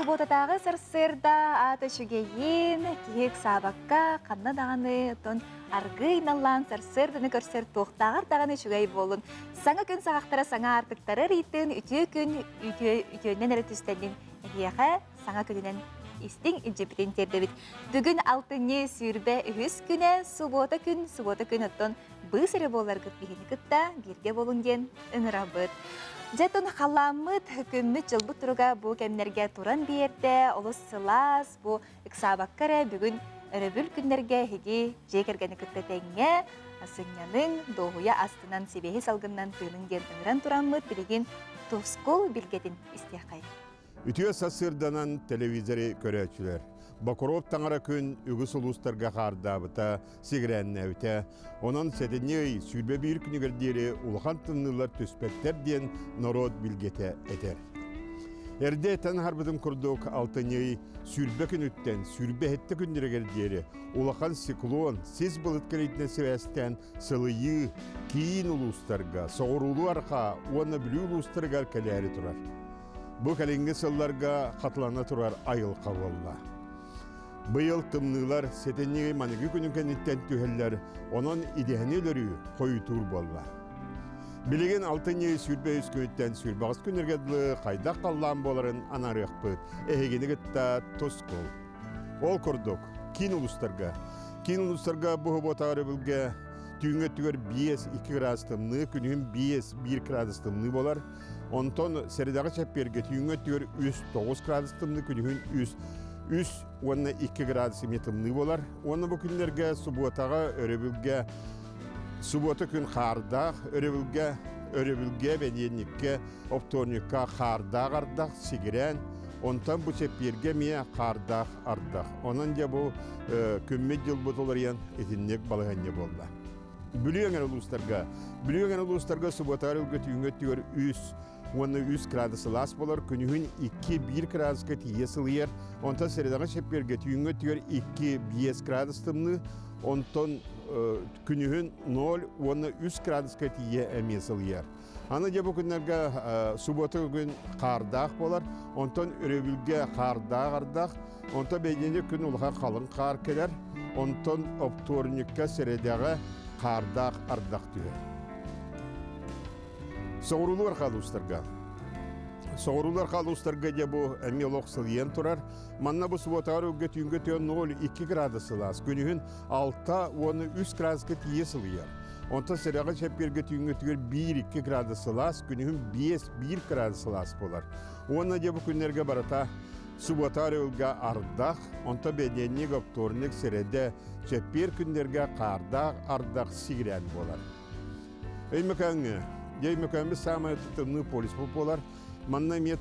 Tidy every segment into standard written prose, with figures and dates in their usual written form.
Субуотатааҕы сарсыарда аата үчүгэйин, киһи ыксаабакка, ханна даҕаны оттон аргыый наллаан сарсыарданы көрсөр туохтааҕар даҕаны үчүгэй буоллун. Саҥа күн саҕахтара саҥа аартыктары арыйтын, үтүө күн үтүө үтүөннэн эрэ түстэннин. Эһиэхэ саҥа күнүнэн истиҥ илдьиппитин тиэрдэбит. Бүгүн алтынньы 23 күнэ, субуота күн, субуота күн оттон быыс эрэ буоларгыт биһини кытта бииргэ буолуҥ диэн ыҥырабыт. Дьэ, тун халааммыт, күммүт-дьылбыт туруга бу кэмнэргэ туран биэрдэ, олус сылаас, бу ыксаабакка эрэ бүгүн өрөбүл күннэргэ эһиги дьиэ кэргэни кытта тэҥҥэ сынньаныҥ, дуоһуйа астынан сибиэһи салгынынан тыыныҥ диэн ыҥыран тураммыт билигин тускул билгэтин истиэххэй. Үтүө сарсыарданан телевизори көрөөччүлэр. Бокуруоп таҥара күн үгүс улуустарга хаардаабыта, сигирээннээбитэ. Онон сэтинньи ый 21 күнүгэр диэри улахан тымныылар түспэттэр диэн норуот билгэтэ этэр. Эрдэ этэн аһарбытым курдук, алтынньы ый 20 күнүттэн 27 күннэригэр диэри улахан циклон сис былыт кэлиитинэн сибээстээн сылыйыы киин улуустарга, соҕуруулуу арҕаа уонна Бүлүү улуустарыгар кэлээри турар. Бу кэлиҥҥи сылларга хатылана турар айылҕа буолла. Быйыл тымныылар сэтинньи маныгы күнүн кэнниттэн түһэллэр, онон идэһэни өлөрүү хойутуур буолла. Билигин алтынньы 23 күнүттэн 28 күннэргэ дылы хайдах халлаан буоларын анаарыахпыт. Эһигини кытта тускул. Ол курдук, киин улуустарга. Киин улуустарга бу субуотаҕа өрөбүлгэ түүҥҥү өттүгэр 5-2 градус тымныы, күнүһүн 5-1 градус тымныы буолар. Онтон сэрэдэҕэ чэппиэргэ түүҥҥү өттүгэр 3-9 градус тымныы, күнүһүн 3 3 уонна 2 градус эмиэ тымныы буолар. Уонна бу күннэргэ субуотаҕа өрөбүлгэ субуота күн хаардаах, өрөбүлгэ өрөбүлгэ бэниэнньиккэ, оптуорньукка хаардаах ардах, сигирээн, онтон бу чэппиэргэ эмиэ хаардаах ардах. Онон дьэ бу күммүт-дьылбыт уларыйан итинник балаһыанньа буолла. Бүлүү эҥэр улуустарга Бүлүү эҥэр улуустарга субуотаҕар ылга түүҥҥү өттүгэр 3 уонна 3 градус сылаас буолар, күнүһүн 2-1 градуска тиийэ сылыйар, онтон сэрэдэҕэ чэппиэргэ түүҥҥү өттүгэр 2-5 градус тымныы, онтон күнүһүн 0 уонна 3 градуска тиийэ эмиэ сылыйар. Аны дьэ бу күннэргэ субуота күн хаардаах буолар, онтон өрөбүлгэ хаардаах ардах, онтон бэйдиэнньик күн улахан халыҥ хаар кэлэр, онтон оптуорунньукка сэрэдэҕэ хаардаах ардах түһэр. Соҕуруулар хаалуустарга. Соҕуруулар хаалуустарга дьэ бу эмиэ олох сылыйан турар. Манна бу субуотаҕар өлгө түүҥҥэ түөн 0,2 градус сылаас, күнүһүн 6 уонна 3 градуска тиийэ сылыйар. Онтон сэрэҕи чэппиэргэ түүҥҥүтүгэр 1-2 градус сылаас, күнүһүн 5-1 градус сылаас буолар. Уонна дьэ бу күннэргэ барыта субуота өрөбүлгэ ардах, онтон бэнидиэнньик, оптуорунньук, сэрэдэ, чэппиэр күннэргэ хаардаах ардах сигирээн буолар. Өймөкөөҥҥө, дьэ Өймөкөөммүт саамай тымныы полюс буолар. Манна эмиэ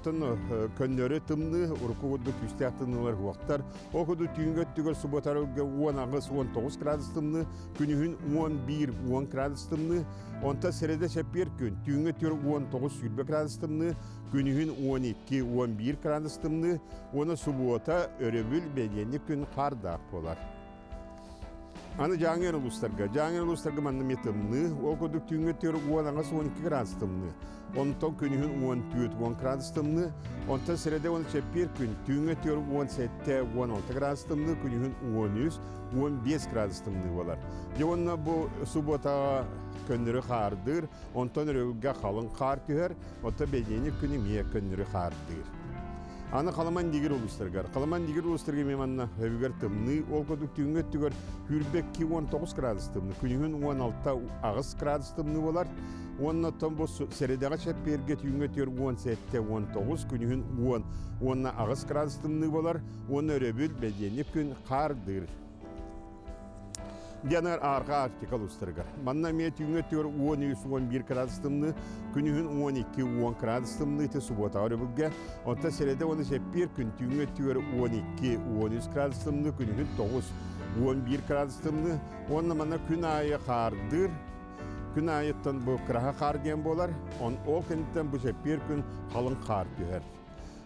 көннөрү тымныы, урукку курдук күүстээх тымныылар уохтар. Ол курдук түүҥҥү өттүгэр субуотарга 18-19 градус тымныы, күнүһүн 11-10 градус тымныы, онтон сэрэдэ чэппиэр күн түүҥҥү өттүгэр 19-20 градус тымныы, күнүһүн 12-11 градус тымныы уонна субуота, өрөбүл, бэлиэнньик күн хаардаах буолар. Аны Дьааҥы улуустарга. Дьааҥы улуустарга манна эмиэ тымныы. Ол курдук түүҥҥү өттүгэр 18-12 градус тымныы. Онтон күнүһүн 14-10 градус тымныы. Онтон сэрэдэ уонна чэппиэр күн түүҥҥү өттүгэр 17-16 градус тымныы, күнүһүн 13-15 градус тымныы буолар. Дьэ уонна бу субуотаҕа көннөрү хаардыыр, онтон өрөбүлгэ халыҥ хаар түһэр, оттон бэлиэнньик күн эмиэ көннөрү хаардыыр. Аны Халаман Дигир улуустарыгар. Халаман Дигир улуустарыгар эмиэ манна өбүгэр тымныы, ол курдук түүҥҥү өттүгэр сүүрбэ 19 градус тымныы, күнүһүн 16 градус тымныы буолар. Уонна оттон бу сэрэдэҕэ чэппиэргэ түүҥҥү өттүгэр 17 19, күнүһүн 10 уонна 8 градус тымныы буолар. Уонна өрөбүл, бэлиэнньик күн хаардыыр. Дианар Арҕаа Арктика улуустарыгар. Манна эмиэ түүҥҥү өттүгэр 13-11 градус тымныы, күнүһүн 12-10 градус тымныы ити субуотаҕа өрөбүлгэ. Онтон сэрэдэ уонна чэппиэр күн түүҥҥү өттүгэр 12-13 градус тымныы, күнүһүн 9-11 градус тымныы. Уонна манна күн аайы хаардыыр, күн аайыттан бу кыраһа хаар диэн буолар. Он ол кэнниттэн бу чэппиэр күн халыҥ хаар түһэр.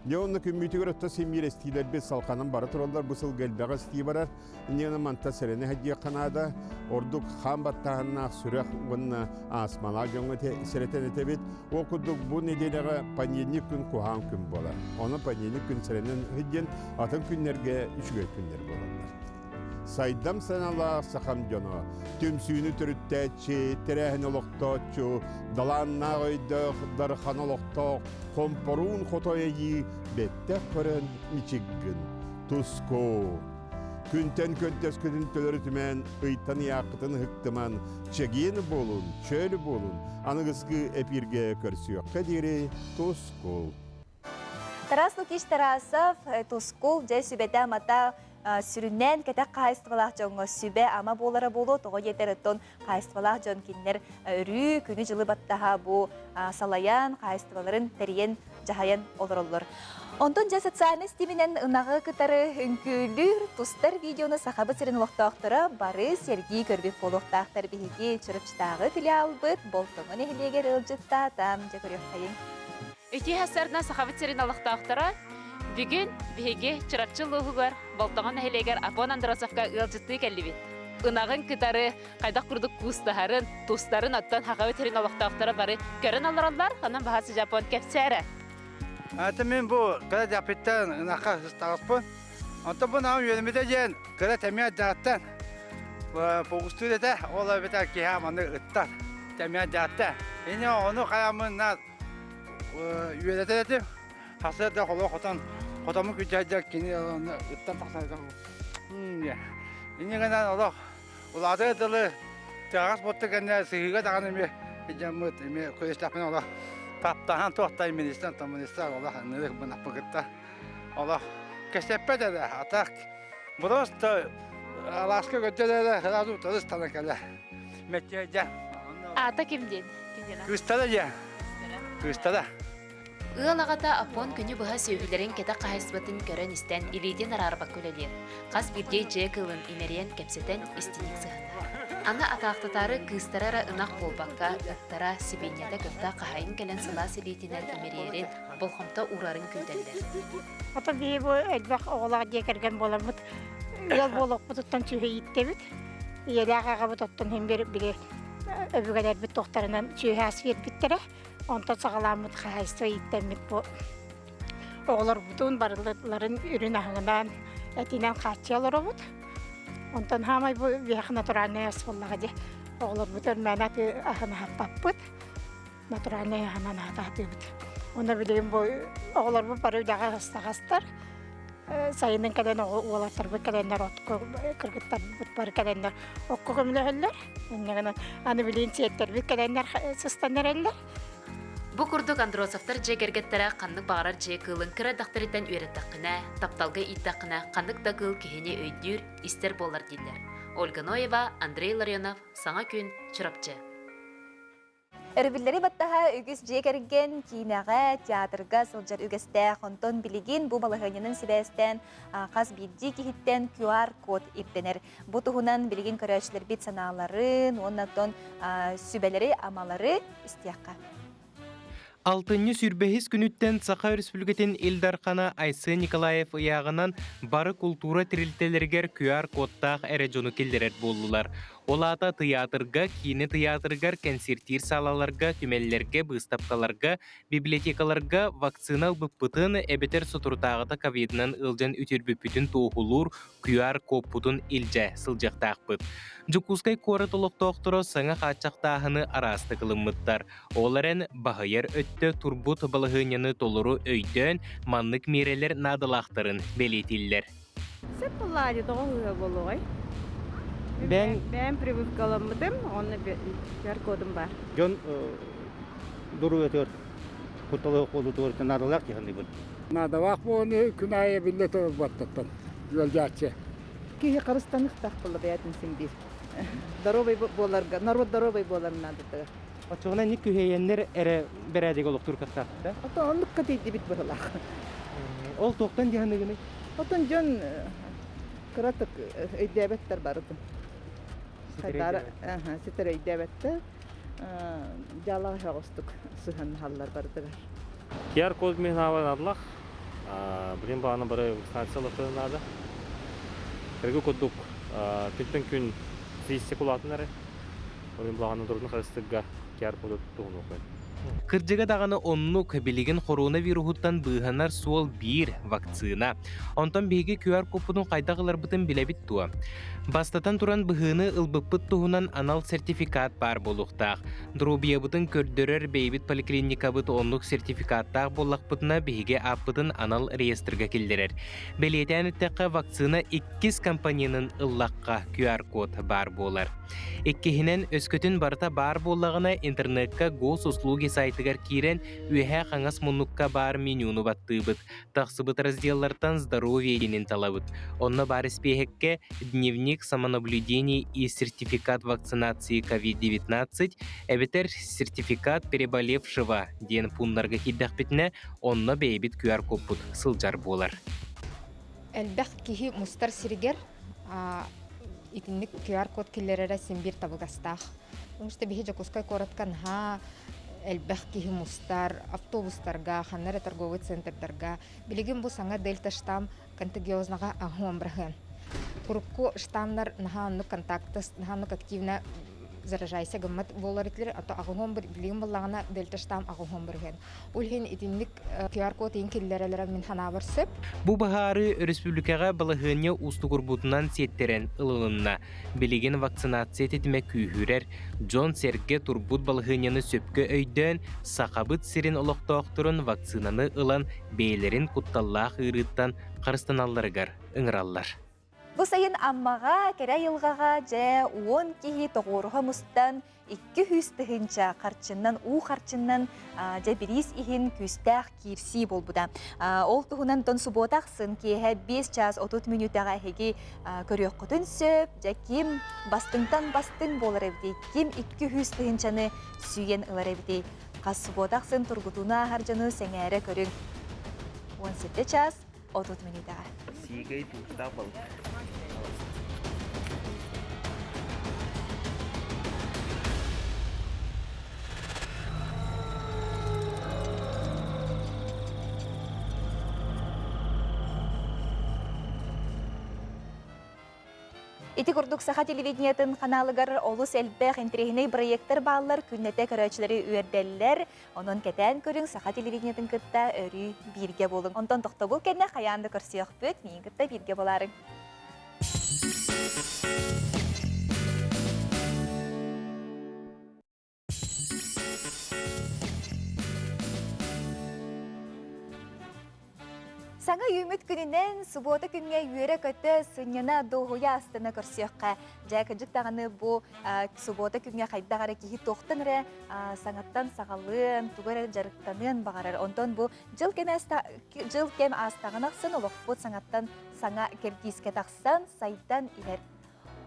Дьэ онно күммүтүгэр отто симиир эстиилэрбит салханан бара тураллар, бу сылга элбэҕи эстии барар. Инньэ манта сэрэнэ сылдьыахха наада. Ордук хаан баттааһыннаах сүрэх уонна астмалаах дьоҥҥо сэрэтэн этэбит. Ол курдук бу нэдиэлэҕэ понедельник күн куһаҕан күн буолар. Онон понедельник күн сэрэнэн сылдьан атын күннэргэ үчүгэй күннэр буолаллар. Сайдам саналаах сахам дьоно, түмсүүнү төрүттээччи, тэрээһин олохтооччу, далааннаах өйдөөх, дархан олохтоох, хомпоруун хотой айыы бэттэх көрөн мичик гын, туску. Күнтэн көнтөскүтүн төлөрүтүмэн, ыйтан ыйааххытын ыһыктыман, чэгиэн буолун, чөл буолун, аныгыскы эпииргэ көрсүөххэ диэри тускул. Тарас Лукич Тарасов Тускул дьэ сүбэтэ-амата сүрүннээн кэтэх хаһаайыстыбалаах дьоҥҥо сүбэ-ама буолара буолуо, тоҕо диэтэр оттон хаһаайыстыбалаах дьон кинилэр өрүү күнү-дьылы баттаһа бу салайан, хаһаайыстыбаларын тэрийэн, дьаһайан олороллор. Онтон дьэ социальнай ситиминэн ынаҕы кытары үҥкүүлүүр, тустар видеону Сахабыт сирин олохтоохторо бары сэргии көрбүт буолуохтаахтар. Биһиги Чурапчытааҕы филиалбыт Болтоҥо нэһилиэгэр ыалдьыттаата. Дьэ көрүөххэйиҥ. Ити сарна Сахабыт сирин олохтоохторо бүгүн биһиги Чурапчы улууһугар Болтоҥо нэһилиэгэр Апон Андросовка ыалдьыттыы кэллибит. Ынаҕын кытары хайдах курдук куустаһарын, тустарын оттон Сахабыт сирин олохтоохторо бары көрөн олороллор. Онон баһа Жапон кэпсээрэ. Аты мин бу кыра дьаппиттан ынахха сыстаҕаспын. Онтон бу наам үөрэммитэ диэн кыра тэмиэ дьааттан фокустуур этэ. Ол эбэтэр киһи маны ыттар тэмиэ дьаатта. Ини ону хайаммын на үөрэтэр этим. Хасыарда холоо хотон хотому күдьэйдэр кини ыттан тахсар Инньэ гынан олох улаатар дылы тыаҕас буотта кэннэ сыһыыга даҕаны эмиэ дьаммыт эмиэ көрүстэхпинэ олох таптаһан туохтай министр министр олох ынырык бынаппы кытта олох кэсэппэт эрэ а так просто алааска көттө эрэ сразу тырыс тана кэлэ мэччиэдьэ Аата ким диэн? Кыыстара дьэ. Кыыстара. Ыал аҕата Аппон күнү быһа сүөһүлэрин кэтэх хаһаайыстыбатын көрөн-истэн, илиитин араарбакка үлэлиир. Хас биирдии дьиэ кыылын имэрийэн, кэпсэтэн, истиҥник сыһыннар. Аны атаахтатаары кыыстара эрэ ынах буолбакка, ыттара, сибиинньэтэ кытта хаһайын кэлэн сылаас илиитинэн имэрийэрин, болҕомто уурарын күүтэллэр. Ото биһи бу элбэх оҕолоох дьиэ кэргэн буоламмыт ыал буолуохпутуттан сүөһү ииттэбит. Ийэлээх аҕабыт оттон иһин били өбүгэлэрбит туохтарынан сүөһү ас биэрбиттэрэ. Онтон саҕалааммыт хаһаайыстыба ииттэммит бу оҕолорбутун барыларын үрүн аһыҥынан этинэн хааччыйа олоробут. Онтон хаамай бу биһиэхэ натуральнай ас буоллаҕа дии. Оҕолорбут өрмөөнө аты аһын аһаппаппыт. Натуральнай аһынан аһатаатыыбыт. Уонна билигин бу оҕолорбут бары үлэҕэ ыстаҕастар. Сайынын кэлэн оҕо уолаттарбыт кэлэннэр отко кыргыттарбыт бары кэлэннэр окко көмөлөһөллөр. Инньэ гынан аны билигин сиэттэрбит кэлэннэр сыстан эрэллэр. Бу курдук Андросовтар дьиэ кэргэттэрэ ханнык баҕарар дьиэ кыылын кыра эрдэхтэриттэн үөрэттэххинэ, тапталга ииттэххинэ ханнык да кыыл киһини өйдүүр, истэр буолар дииллэр. Ольга Ноева, Андрей Ларионов, Саҥа күн, Чурапчы. Өрөбүллэри баттаһа үгүс дьиэ кэргэн киинэҕэ, театрга сылдьар үгэстээх. Онтон билигин бу балаһыанньанан сибээстээн хас биирдии киһиттэн QR-код ирдэнэр. Бу туһунан билигин көрөөччүлэрбит санааларын уонна оттон сүбэлэри-амалары истиэххэ. Алтынньы сүүрбэһис күнүттэн Саха Өрөспүүбүлүкэтин Ил Дархана Айсен Николаев ыйааҕынан бары култуура тэрилтэлэригэр QR-кодтаах эрэ дьону киллэрэр буоллулар. Ол аата тыйаатырга, киинэ тыйаатырыгар, кэнсиэртиир саалаларга, түмэллэргэ, быыстапкаларга, библиотекаларга вакцина ылбыппытын эбэтэр соторутааҕыта ковидынан ыалдьан үтүөрбүппүтүн туоһулуур QR-кодпутун илдьэ сылдьыахтаахпыт. Дьокуускай куорат олохтоохторо саҥа хааччахтааһыны араастык ылыммыттар. Ол эрэн, баһыйар өттө турбут балаһыанньаны толору өйдөөн, маннык миэрэлэр наадалаахтарын бэлиэтииллэр. Сөп буоллаҕа дии, тоҕо ыһыа буолуоҕай? Бэйэҥ Бэйэм прививкаламмытым, уонна QR-кодум баар. Дьон доруобуйатыгар кутталы буолуутугар наадалаах дии саныыбын. Наадалаах буолан күн аайы биллэ турбаттаттан ыалдьааччы. Киһи харыстаныахтаах буолла бэйэтин син биир. Здоровый буоларга, народ здоровый буолар наадатыгар. Оччоҕуна инник күһэйэннэр эрэ бэрээдэги олохтуур кыахтаахпыт да? Ото оннукка тиийдибит быһылаах. Ол туохтан дьаһаныгыный? Отон дьон кыратык өйдөөбөттөр барытын. Хайдара ситэр өйдөөбөттөр. Дьаалаҕа оҕустук сыһаннаһаллар барытыгар. QR-код мен ааллах. Билин баҕана бары вакцинация ылыахтарын наада. Кыргы курдук күнтэн күн сииссэ кулаатын эрэ. Ол былаҕаны турун харыстырга QR-коду туһунуохпун. Кырдьыга даҕаны оннук, билигин коронавируһуттан быыһанар суол биир – вакцина. Онтон биһиги QR-кодпутун хайдах ыларбытын билэбит дуо? Бастатан туран быһыыны ылбыппыт туһунан анал сертификат баар буолуохтаах. Доруобуйабытын көрдөрөр бэйэбит поликлиникабыт оннук сертификаттаах буоллахпытына биһиги ааппытын анал реестргэ киллэрэр. Бэлиэтээн эттэххэ, вакцина иккис компоненын ыллахха QR-код баар буолар. Иккиһинэн, өскөтүн барыта баар буоллаҕына, интернекка госуслуги сайтыгар киирэн, үөһээ хаҥас муннукка баар менюну баттыыбыт. Тахсыбыт разделлартан «Здоровье» диэнин талабыт. Онно баар испиэһэккэ «Дневник самонаблюдений и сертификат вакцинации COVID-19» эбэтэр «Сертификат переболевшего» диэн пууннарга киирдэхпитинэ, онно бэйэбит QR-кодпут сылдьар буолар. Элбэх киһи мустар сиригэр итинник QR-код киллэрэрэ син биир табыгастаах. Потому что биһи Дьокуускай куоратка наһаа элбэх киһи мустар, автобустарга, ханна эрэ торговый центрдарга. Билигин бу саҥа дельта штамм контагиознаҕа аһуон быраһыан. Урукку штаммнар наһаа оннук контакты, наһаа оннук активно заражайся гыммат буолар этилэр, а то аҕыһуон билигин буллаҕына дельта штамм аҕыһуон бырыһыан. Ол иһин итинник QR-код иин киллэрэлэрэ мин санаабар сөп. Бу быһаарыы өрөспүүбүлүкэҕэ балаһыанньа уустугурбутунан сиэттэрэн ылылынна. Билигин вакцинация тэтимэ күүһүрэр, дьон-сэргэ турбут балаһыанньаны сөпкө өйдөөн, Сахабыт сирин олохтоохторун вакцинаны ылан бэйэлэрин кутталлаах ыарыыттан харыстаналларыгар ыҥыраллар. Бу сайын Аммаҕа кэрэ айылҕаҕа дьэ 10 киһи тоҕуоруһа мустан 200 тыһыынча харчыннан уу харчыннан дьэ бириис иһин күүстээх киирсии буолбута. Ол туһунан тон субуота ахсын киэһэ 5 чаас 30 мүнүүтэҕэ эһиги көрүөххүтүн сөп. Дьэ ким бастыҥтан бастыҥ буолар эбитий, ким 200 тыһыынчаны сүүйэн ылар эбитий? Хас субуота ахсын тургутууну ааһар дьону сэҥээрэ көрүҥ. 17 чаас 30 мүнүүтэҕэ. Сиикэй туустаах балык. Ити курдук саха телевидениетын ханаалыгар олус элбэх интэриэһинэй проектар бааллар, күннэтэ көрөөччүлэри үөрдэллэр. Онон кэтээн көрүҥ, саха телевидениетын кытта өрүү бииргэ буолуҥ. Онтон тохтобул кэннэ хайаан да көрсүөхпүт, миигин кытта бииргэ буолаарыҥ. Саҥа үүммүт күнүнэн субуота күҥҥэ үөрэ-көтө, сынньана, дуоһуйа астына көрсүөххэ. Дьэ, кырдьык даҕаны бу субуота күҥҥэ хайдах эрэ киһи туохтан эрэ саҥаттан саҕалыан, тугу эрэ дьарыктаныан баҕарар. Онтон бу дьыл кэм, дьыл кэм аастаҕын ахсын олохпут саҥаттан саҥа кэрдиискэ тахсан, сайдан иһэр.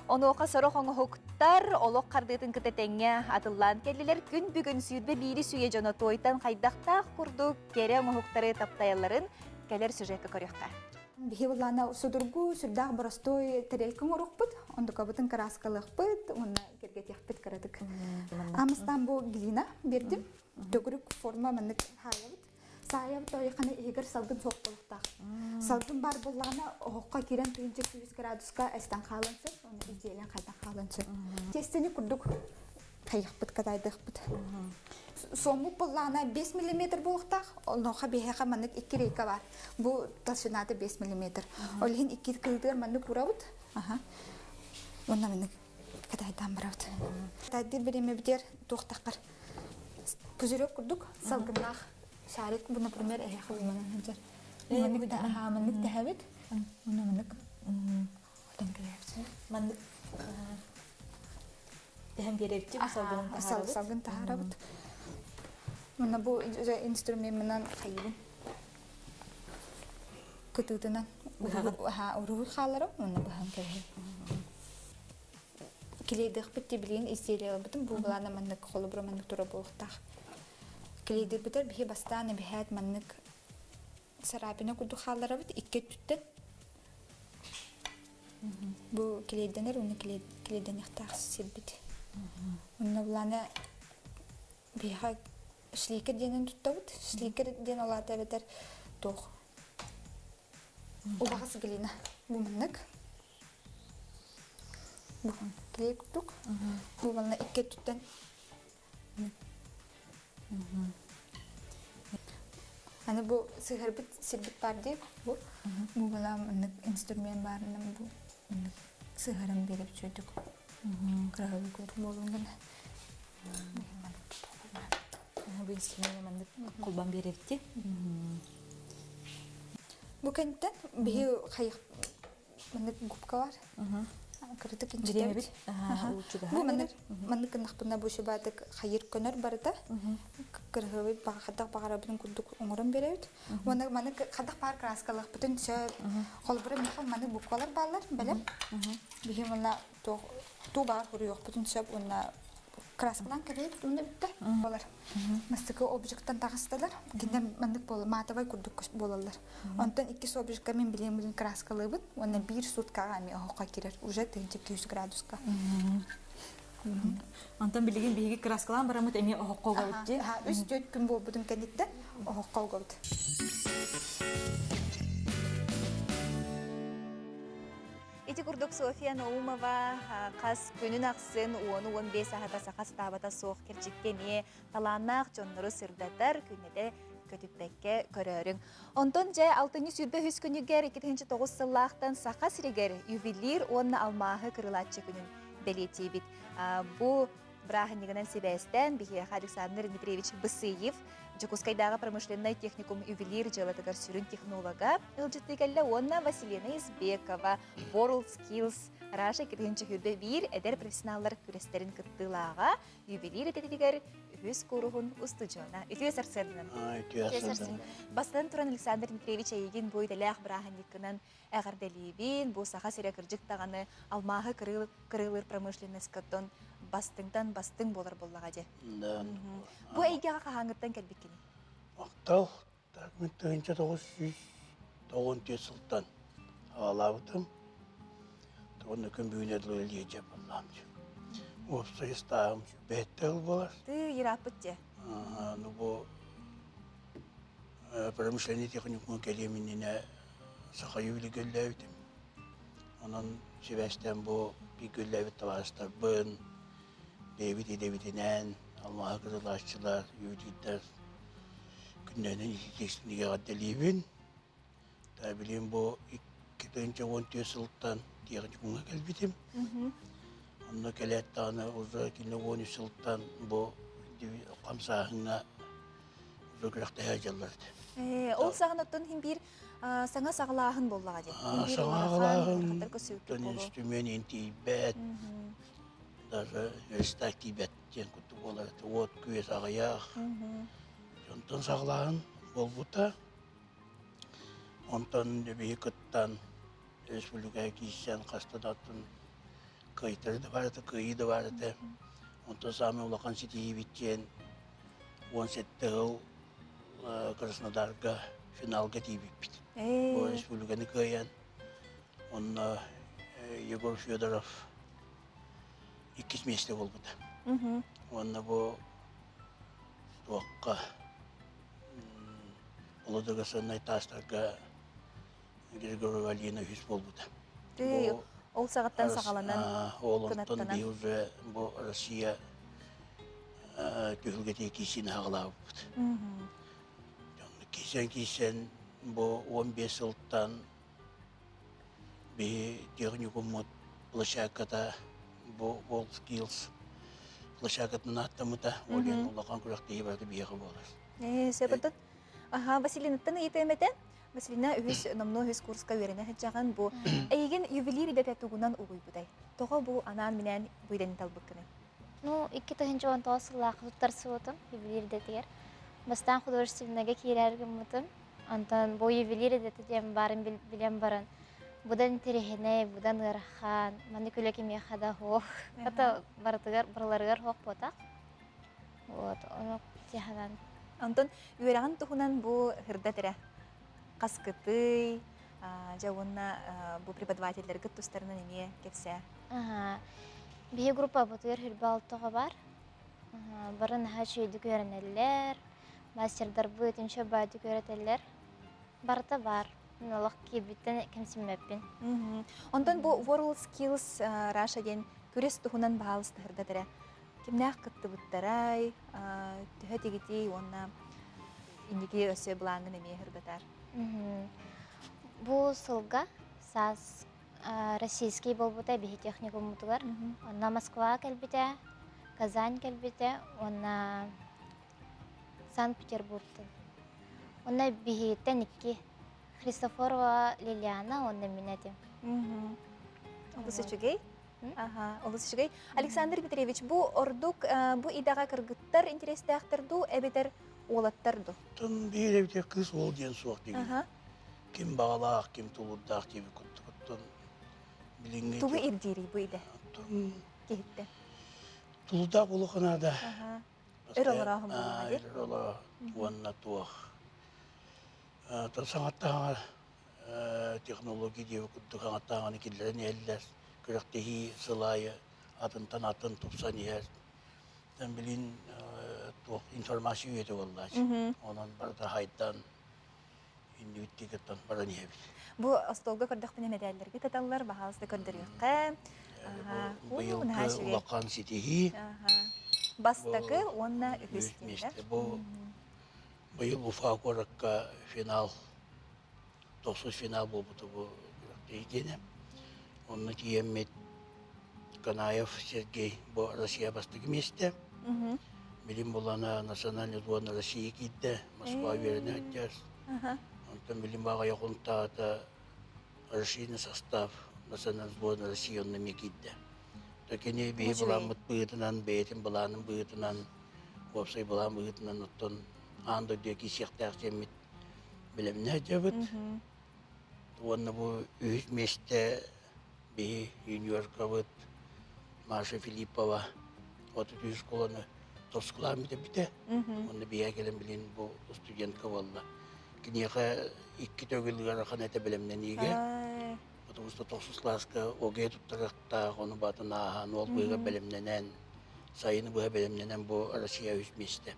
Онуоха сорох оҥоһуктар олох хардыытын кытта тэҥҥэ атыллаан кэллилэр. Күн бүгүн 21 үйэ дьоно туойтан хайдахтаах курдук кэрэ оҥоһуктары таптайалларын кэлэр сюжекка көрүөххэ. Биһи буллаана судургу, сүрдээх боростуой тарелка оҥоруохпут, ондукабытын кырааскалыахпыт уонна кэргэтиэхпит кыратык. Амыстаан бу глина биэрдим. Төгүрүк форма маннык хаайабыт. Саайабыт ойхана иһигэр салгын суох буолуохтаах. Салгын баар буоллаҕына оһоххо киирэн 1100 градуска эстэн хаалан сөп, уонна идиэлэн хайдан хаалан сөп. Тиэстэни курдук хайыахпыт, катайдыахпыт. Суоммут буоллаҕына 5 миллиметр буолуохтаах, онуоха биһиэхэ маннык икки рейка баар. Бу толщината 5 миллиметр. Ол иһин икки кылытыгар маннык уурабыт. Аха. Уонна маннык катайдаан барабыт. Катайдыыр бириэмэбитигэр туохтаххар пузырек курдук салгыннаах шарик бу например эһиэхэ булманан сылдьар. Маннык аха маннык тэһэбит. Уонна маннык отон кэлэбит. Маннык Тэһэн биэрэбит салгынын таһаарабыт. Салгын таһаарабыт. Мына бу инструментынан хайыбын. Кытыытынан уруһуй хааларым уонна быһан кэбиһэбин. Килейдыахпыт тибилиин изделияларбытын бу былаана маннык холобура маннык тура буолуохтаах. Килейдирбитэр биһи бастаан эбиһээт маннык царапина курдук хаалларабыт икки өттүттэн Бу килиэйдэнэр уонна килиэйдэниэхтээх сирбит. Онно былаана биһиэхэ шликер диэнин туттабыт. Шликер диэн ол аата эбэтэр туох? Убаҕас глина. Бу маннык. Бу клей курдук. Бу манна икки өттүттэн Аны бу сыһарбыт сирбит бар дии бу. Бу была маннык инструмент баарынан бу маннык сыһаран биэрэп чөйдүк. Кыраһабы курдук буолун гына. Бу инструмент маннык холбон биэрэбитти. Бу кэнтэн биһи хайых маннык губка бар. Кырытык инчитэбит. Бу маннык маннык гыннахпына бу шыбаатык хайыр көнөр барыта. Кырыһыбыт хадах баҕарабытын курдук оҥорон биэрэбит. Уонна маны хадах баар краскалахпытын сөп. Холобура миэхэ маны буквалар бааллар бэлэм. Биһи манна туох туу баар хуруйуохпутун сөп уонна краскалаан кэбиһэбит уонна бүттэ буолар. Бастакы обжиктан таҕыстылар. Кинилэр маннык буолар, матовай курдук буолаллар. Онтон иккис обжикка мин билиэн билин краскалыыбын уонна биир суткаҕа эмиэ оһоххо киирэр уже 1200 градуска. Онтон билигин биһиги краскалаан бараммыт эмиэ оһоххо угабыт дии. Үс-түөрт күн буолбутун кэнниттэн оһоххо угабыт. Ити курдук Софья Наумова хас күнүн ахсын уону 15 аһата саха сатаабата суох кэрчиккэ эмиэ талааннаах дьоннору сырдатар, күннэтэ көтүппэккэ көрөөрүҥ. Онтон дьэ алтынньы 23 күнүгэр 2009 сыллаахтан Саха сиригэр ювелир уонна алмааһы кырылааччы күнүн бэлиэтиибит. Бу бырааһынньыгынан сибээстээн биһиэхэ Александр Дмитриевич Бысыев Дьокуускайдааҕы промышленнай техникум ювелир дьыалатыгар сүрүн технолога ыалдьыттыы кэллэ уонна Василина Избекова World Skills Russia 2021 эдэр профессионаллар күрэстэрин кыттыылааҕа ювелир идэтигэр үһүс кууруһун устудьуона. Үтүө сарсыарданан. Үтүө сарсыарданан. Бастатан туран Александр Дмитриевич эйигин бу идэлээх бырааһынньыккынан эҕэрдэлиибин. Бу Саха сирэ кырдьык даҕаны алмааһы кырыылыыр промышленноскаттан бастыҥтан бастыҥ буолар буоллаҕа дии. Да. Бу эйгэҕэ хаһааҥҥыттан кэлбиккиний? Махтал. Так, мин 1994 сылтан аҕалаабытым. Уонна күн бүгүнэ дылы үлэлиэдьэ буоллаам. Уопсай ыстааһым бэһэтте ыл буолар. Ты ырааппыт дьэ. Ну бу промышленный техникум кэлиэм иннинэ саха юбилей көллөөбүтүм. Онон сибээстээн бу биир көллөөбүт табаарыстарбын, бэйэбит идэбитинэн алмааһы кырылааччылар, ювелирдар күннэринэн итиитиэксинигэ эҕэрдэлиибин. Билигин бу 2014 сылтан техникумҥа кэлбитим. Онно кэлээт даҕаны уже кинини 13 сылтан бу хамсааһыҥҥа уже күрэхтэһэ дьаллар этэ. Ол саҕана оттон иһин биир саҥа саҕалааһын буоллаҕа дии. Саҥа саҕалааһын, инструмент тиийбэт, даже верстак тиийбэт диэн курдук буолар этэ. Уот күөс аҕыйах. Онтон саҕалааһын буолбута. Онтон биһи кыттан республикаҕа киирсэн хаста да атын кыайтары да баар этэ, кыайыы да баар этэ. Онтон саамай улахан ситиһиибит диэн 17 сыл Краснодарга финалга тиийбиппит. Бу республиканы кыайан, онно Егор Федоров иккис миэстэ буолбута. Уонна бу туохха Олодогасаннай таастарга Григорьева Алина үһүс буолбута. Ол саҕаттан саҕаланан Ол онтон биһи уже бу Россия түһүлгэтигэр киирсиини аҕалаабыппыт. Киирсэн-киирсэн бу 15 сылтан биһи техникуммут площадката бу World Skills площадкатынан ааттаммыта. Ол иһин улахан күрэхтэһии барыта биһиэхэ буолар. Сөп Аха, Василинаттан ыйытыам этэ. Василина үһүс номнуо үһүс курска үөрэнэ сылдьаҕын. Бу эйигин ювелир идэтэ тугунан угуйбутай? Тоҕо бу анаан-минээн бу идэни талбыккыный? Ну, 2019 сыллаахха туттарсыбытым ювелир идэтигэр. Бастаан художественнайга киирэр гыммытым. Онтон бу ювелир идэтэ диэн баарын билэн баран, будан интэриэһинэй, будан ыарахан, маннык үлэ кимиэхэ да суох. Это барытыгар, барыларыгар суох буотах. Вот, ону тиһанан. Онтон үөрэҕин туһунан бу ырдат эрэ хаскытый, дьэ уонна бу преподавателлэргит тустарынан эмиэ кэпсээ. Аха. Биһи группабытыгар хүрбэ алтаҕа бар. Бары наһаа үчүгэйдик үөрэнэллэр, мастердарбыт үнчө баайдык үөрэтэллэр. Барыта бар. Олох киирбиттэн кэмсиммэппин. Онтон бу World Skills Russia диэн күрэс туһунан баһаалыстаһырдат эрэ. Кимнээх кыттыбыттарай, төһө тигитий уонна инники өссө былааҥҥын эмиэ ырдатар. Бу сылга саас российский буолбута биһи техникуммутугар. Онно Москва кэлбитэ, Казань кэлбитэ уонна Санкт-Петербургтан. Онно биһиттэн икки Христофорова Лилиана уонна мин этим. Олус үчүгэй. Аха, олус үчүгэй. Александр Дмитриевич, бу ордук бу идэҕэ кыргыттар интэриэстээхтэр дуу, эбэтэр уолаттар дуу? Тын биир эбитэ кыыс уол диэн суох диигин. Ким баҕалаах, ким тулуурдаах диэбит курдук. Билиҥҥи Тугу ирдиирий бу идэ? Киһиттэн. Тулуурдаах буолуохха наада. Өр олорооһун буолуоҕа дии. Өр олороо уонна туох. Саҥаттаһаҥа технология диэбит курдук аҥаттааҕыны киллэрэн иһэллэр. Күрэхтэһии сыл аайы атынтан атын тупсан иһэр. Билин туох информация үйэтэ буоллааччы. Онон барыта хайдан иннибиттигиттэн баран иһэбит. Бу остуолга көрдөхпүнэ мэдээллэргэ таталлар, баһаалыста көрдөрүөххэ. Быйылгы улахан ситиһии. Бастакы уонна үһүс миэстэ. Бу быйыл Уфа куоракка финал, тохсус финал буолбута бу күрэхтэһии диэнэ. Онно тиийэммит Канаев Сергей бу Россия бастакы миэстэ. Билим булана национальный сборная России киирдэ, Москва үөрэнэ Онтон билим баҕайы хунтаата расширенный состав национальной сборной России онно эмиэ киирдэ. То кини биһи былааммыт быһыытынан, бэйэтин былаанын быһыытынан, уопсай былаан быһыытынан оттон аан дойдуга киирсиэхтээх диэммит бэлэмнээх дьабыт. Уонна бу үһүс миэстэ биһи юниоркабыт Маша Филиппова 33 школаны тоскулаан бүтэрбитэ. Онно биһиэхэ кэлэн билин бу студентка буолла. Киниэхэ икки төгүл ыарахан этэ бэлэмнэниигэ. Потому что тохсус класска ОГЭ туттарыахтаах, ону баатын ааһан, ол быыга бэлэмнэнэн, сайыны быһа бэлэмнэнэн бу Россия үс миэстэ.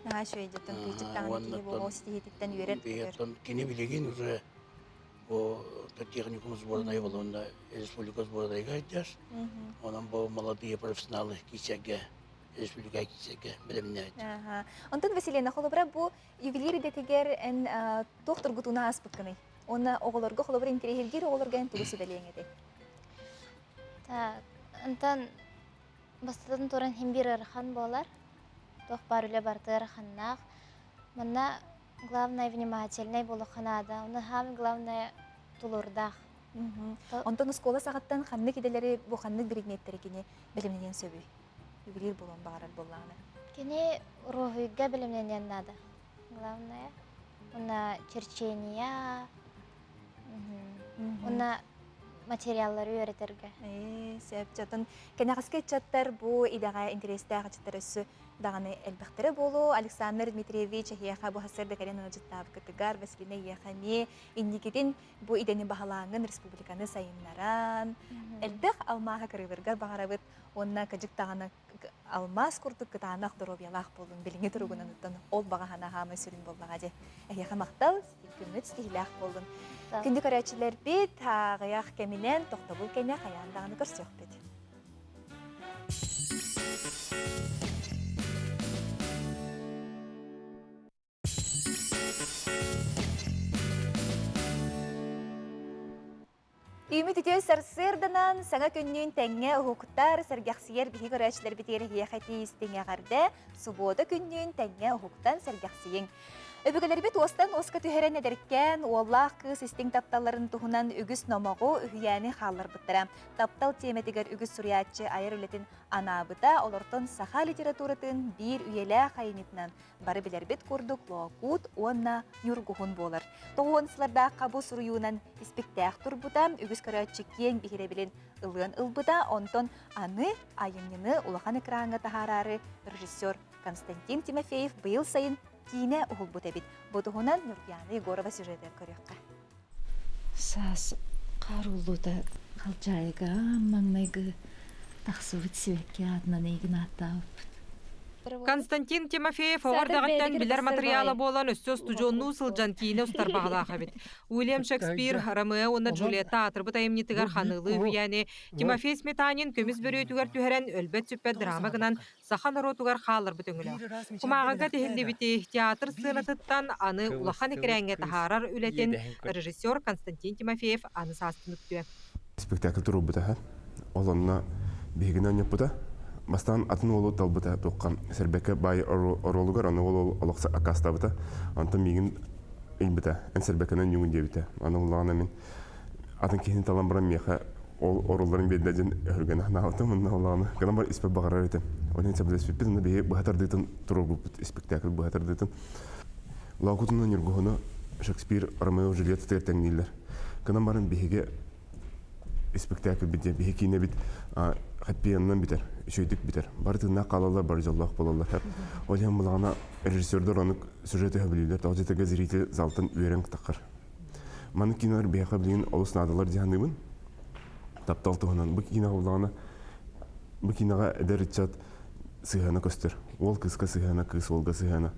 Наһаа үчүгэй дьиттэн кыычык даҕаны киһи буолуо ситиһиититтэн үөрэр көтөр. Кини билигин уже бу техникум сборная болонна республика сборнайга айдас. Онон бу молодые профессионалы киисэргэ республика киисэргэ бэлэмнээт. Онтон Василина холобура бу ювелир идэтигэр эн туох тургутууну ааспыккыный? Уонна оҕолорго холобур интэриэһиргиир оҕолорго эн тугу сүбэлиэҥ этэй? Так, онтон бастатан туран иһин биир ыарахан буолар. Туох баар үлэ барыта ыараханнаах. Манна главное внимательнай буолуохха наада. Онно самое главное тулуурдаах. Онтон оскуола саҕаттан ханнык идэлэри бу ханнык предметтэри кини бэлэмнэниэн сөбүй? Ювелир буолуон баҕарар буоллаҕына. Кини уруһуйга бэлэмнэниэн наада. Главное. Уонна черчение, уонна материаллары үөрэтэргэ. Сөп. Чатын кэнэҕэски ыччаттар бу идэҕэ интэриэстээх ыччаттар өссө даҕаны элбэхтэрэ буолуо. Александр Дмитриевич эһиэхэ бу сарсыарда кэлэн ыалдьыттаабыккытыгар, Василина эйиэхэ эмиэ инникитин бу идэни баһылааҥҥын республиканы сайыннаран, элбэх алмааһы кырыыларгар баҕарабыт уонна кыдьык даҕаны алмаас курдук кытаанах доруобуйалаах буоллун билиҥҥи туругунан оттон ол баҕа санаа хаамай сүрүн буоллаҕа дии. Эһиэхэ махтал, күммүт ситиһиилээх буоллун. Күндү көрөөччүлэрбит, аҕыйах кэминэн тохтобул кэннэ хайаан даҕаны көрсүөхпүт. Үүмүт үтүө сарсыарданан саҥа күннүүн тэҥҥэ уһуктар, сэргэхсийэр биһи көрөөччүлэрбитигэр эһиэхэ тиийистиҥ эҕэрдэ, субуота күннүүн тэҥҥэ уһуктан сэргэхсийиҥ. Өбүгэлэрбит уостан уоска түһэрэн эдэркээн, уоллаах кыыс истиҥ тапталларын туһунан үгүс номоҕу, үһүйээни хаалларбыттара. Таптал тиэмэтигэр үгүс суруйааччы айар үлэтин анаабыта, олортон саха литературатын биир үйэлээх айымньытынан Бары билэрбит курдук Лоокуут уонна Ньургуһун буолар. Тоҕуон сылардаахха бу суруйуунан испиктээх турбута, үгүс көрөөччү киэҥ биһирэбилин ылыан ылбыта, онтон аны айымньыны улахан экраҥҥа таһаараары режиссер Константин Тимофеев быйыл сайын киинэ уһулбут эбит. Бу туһунан Ньургуяна Егорова сюжетыгар көрүөххэ. Саас хаар ууллуута халдьаайыга аан маҥнайгы тахсыбыт сибэкки аатынан эйигин ааттаабыппыт. Константин Тимофеев оҕо эрдэҕиттэн билэр матырыйаала буолан өссө устудьуоннуу сылдьан киинэ устар баҕалаах эбит. Уильям Шекспир Ромео уонна Джульетта аатырбыт айымньытыгар ханыылыы үһүйээни Тимофей Сметанин көмүс бөрүөтүгэр түһэрэн өлбөт-сүппэт драма гынан саха норуотугар хаалларбыт өҥөлөөх. Кумааҕыга тиһиллибити театр сыанатыттан аны улахан экирээҥҥэ таһаарар үлэтин режиссер Константин Тимофеев аны саас түмүктүө. Спектакль туруорбута. Ол онно биһигини оонньоппута. Бастаан атын уолу талбыта туохха Сэрбэкэ баай оруолугар аны уол олох аккаастаабыта. Онтон миигин ыйбыта. Эн Сэрбэкэнэн ньугун диэбитэ. Аны улаҕана мин атын киһини талан баран миэхэ ол оруолларын биэрдэ диэн өһүргэнэ санаабытым. Онно улаҕана гынан бар испэр баҕарар этим. Ол иһин сөбүлэспиппит. Онно биһи быһа тардыытын туруорбуппут спектакль быһа тардыытын. Лоокутунан Ньургуһуну Шекспир Ромео Джульеттатыгар тэҥнииллэр. Гынан баран биһиги испэктээкилбит диэн биһи киинэбит хэппи-энынан бүтэр, үчүгэйдик бүтэр. Бары тыыннаах хаалаллар, бары дьоллоох буолаллар. Ол иһин булаҕына режиссердар оннук сюжеты сөбүлүүллэр, тоҕо дьиэтэргэ зритель залтан үөрэн таххар. Маннык кинолар биһиэхэ билигин олус наадалар дии саныыбын. Таптал туһунан. Бу киинэҕэ буллаҕына, бу киинэҕэ эдэр ыччат сыһыана көстөр. Уол кыыска сыһыана, кыыс уолга сыһыана.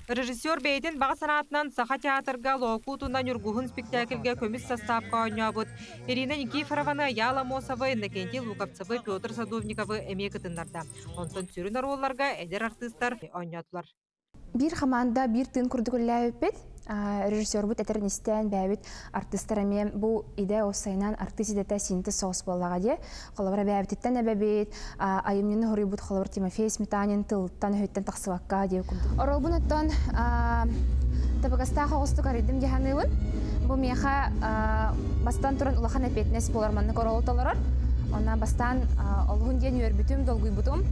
Режиссер бэйэтин баҕа санаатынан Саха театрга Лоокуутуна Ньургуһун спектакльга көмүс састаапка оонньообут Ирина Никифорованы, Яла Амосовы, Иннокентий Луковцевы, Петр Садовниковы эмиэ кытыннарда. Онтон сүрүн оруолларга эдэр артыыстар оонньоотулар. Биир хамаанда биир тыын курдук үлэлээбиппит. Режиссербут этэрин истэн, бэйэбит артыыстар эмиэ бу идэ уопсайынан артыыс идэтэ синтез соҕус буоллаҕа дии. Холобура бэйэбититтэн эбэбит, айымньыны хоруйбут холобур Тимофей Сметанин тылтан-өһүттэн тахсыбакка диэ курдук. Оролбун оттон табыгастаах оҕустук арыйдым дии саныыбын. Бу миэхэ бастан туран улахан эппиэтинэс буолар маннык оролу толорор. Онно бастаан олуһун диэн үөрбүтүм, долгуйбутум.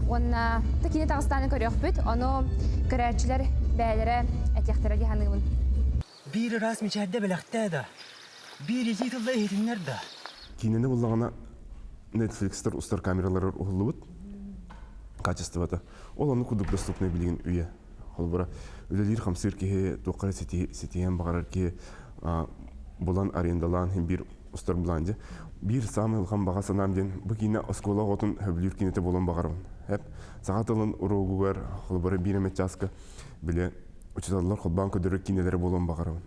Уонна кини таҕыстааны көрүөхпүт. Ону көрөөччүлэр бэйэлэрэ этиэхтэрэ дии саныыбын. Биир ыраас мичээрдэ бэлэхтээ да, биир итии тылла иһитиннэр да. Киинэни буллаҕына Netflix-тар устар камераларыгар уһуллубут качествота. Ол оннук курдук доступный билигин үйэ. Холобура, үлэлиир-хамсыыр киһи, туохха эрэ ситиһиэн баҕарар киһи булан арендалаан иһин биир устар булаан дьэ. Биир саамай улахан баҕа санаам диэн бу киинэ оскуола оҕотун сөбүлүүр киинэтэ буолуон баҕарабын. Эп саха тылын уруогугар холобура биир эмэ чааска били учууталлар холбоон көрдөрөр киинэлэрэ буолуон баҕарабын.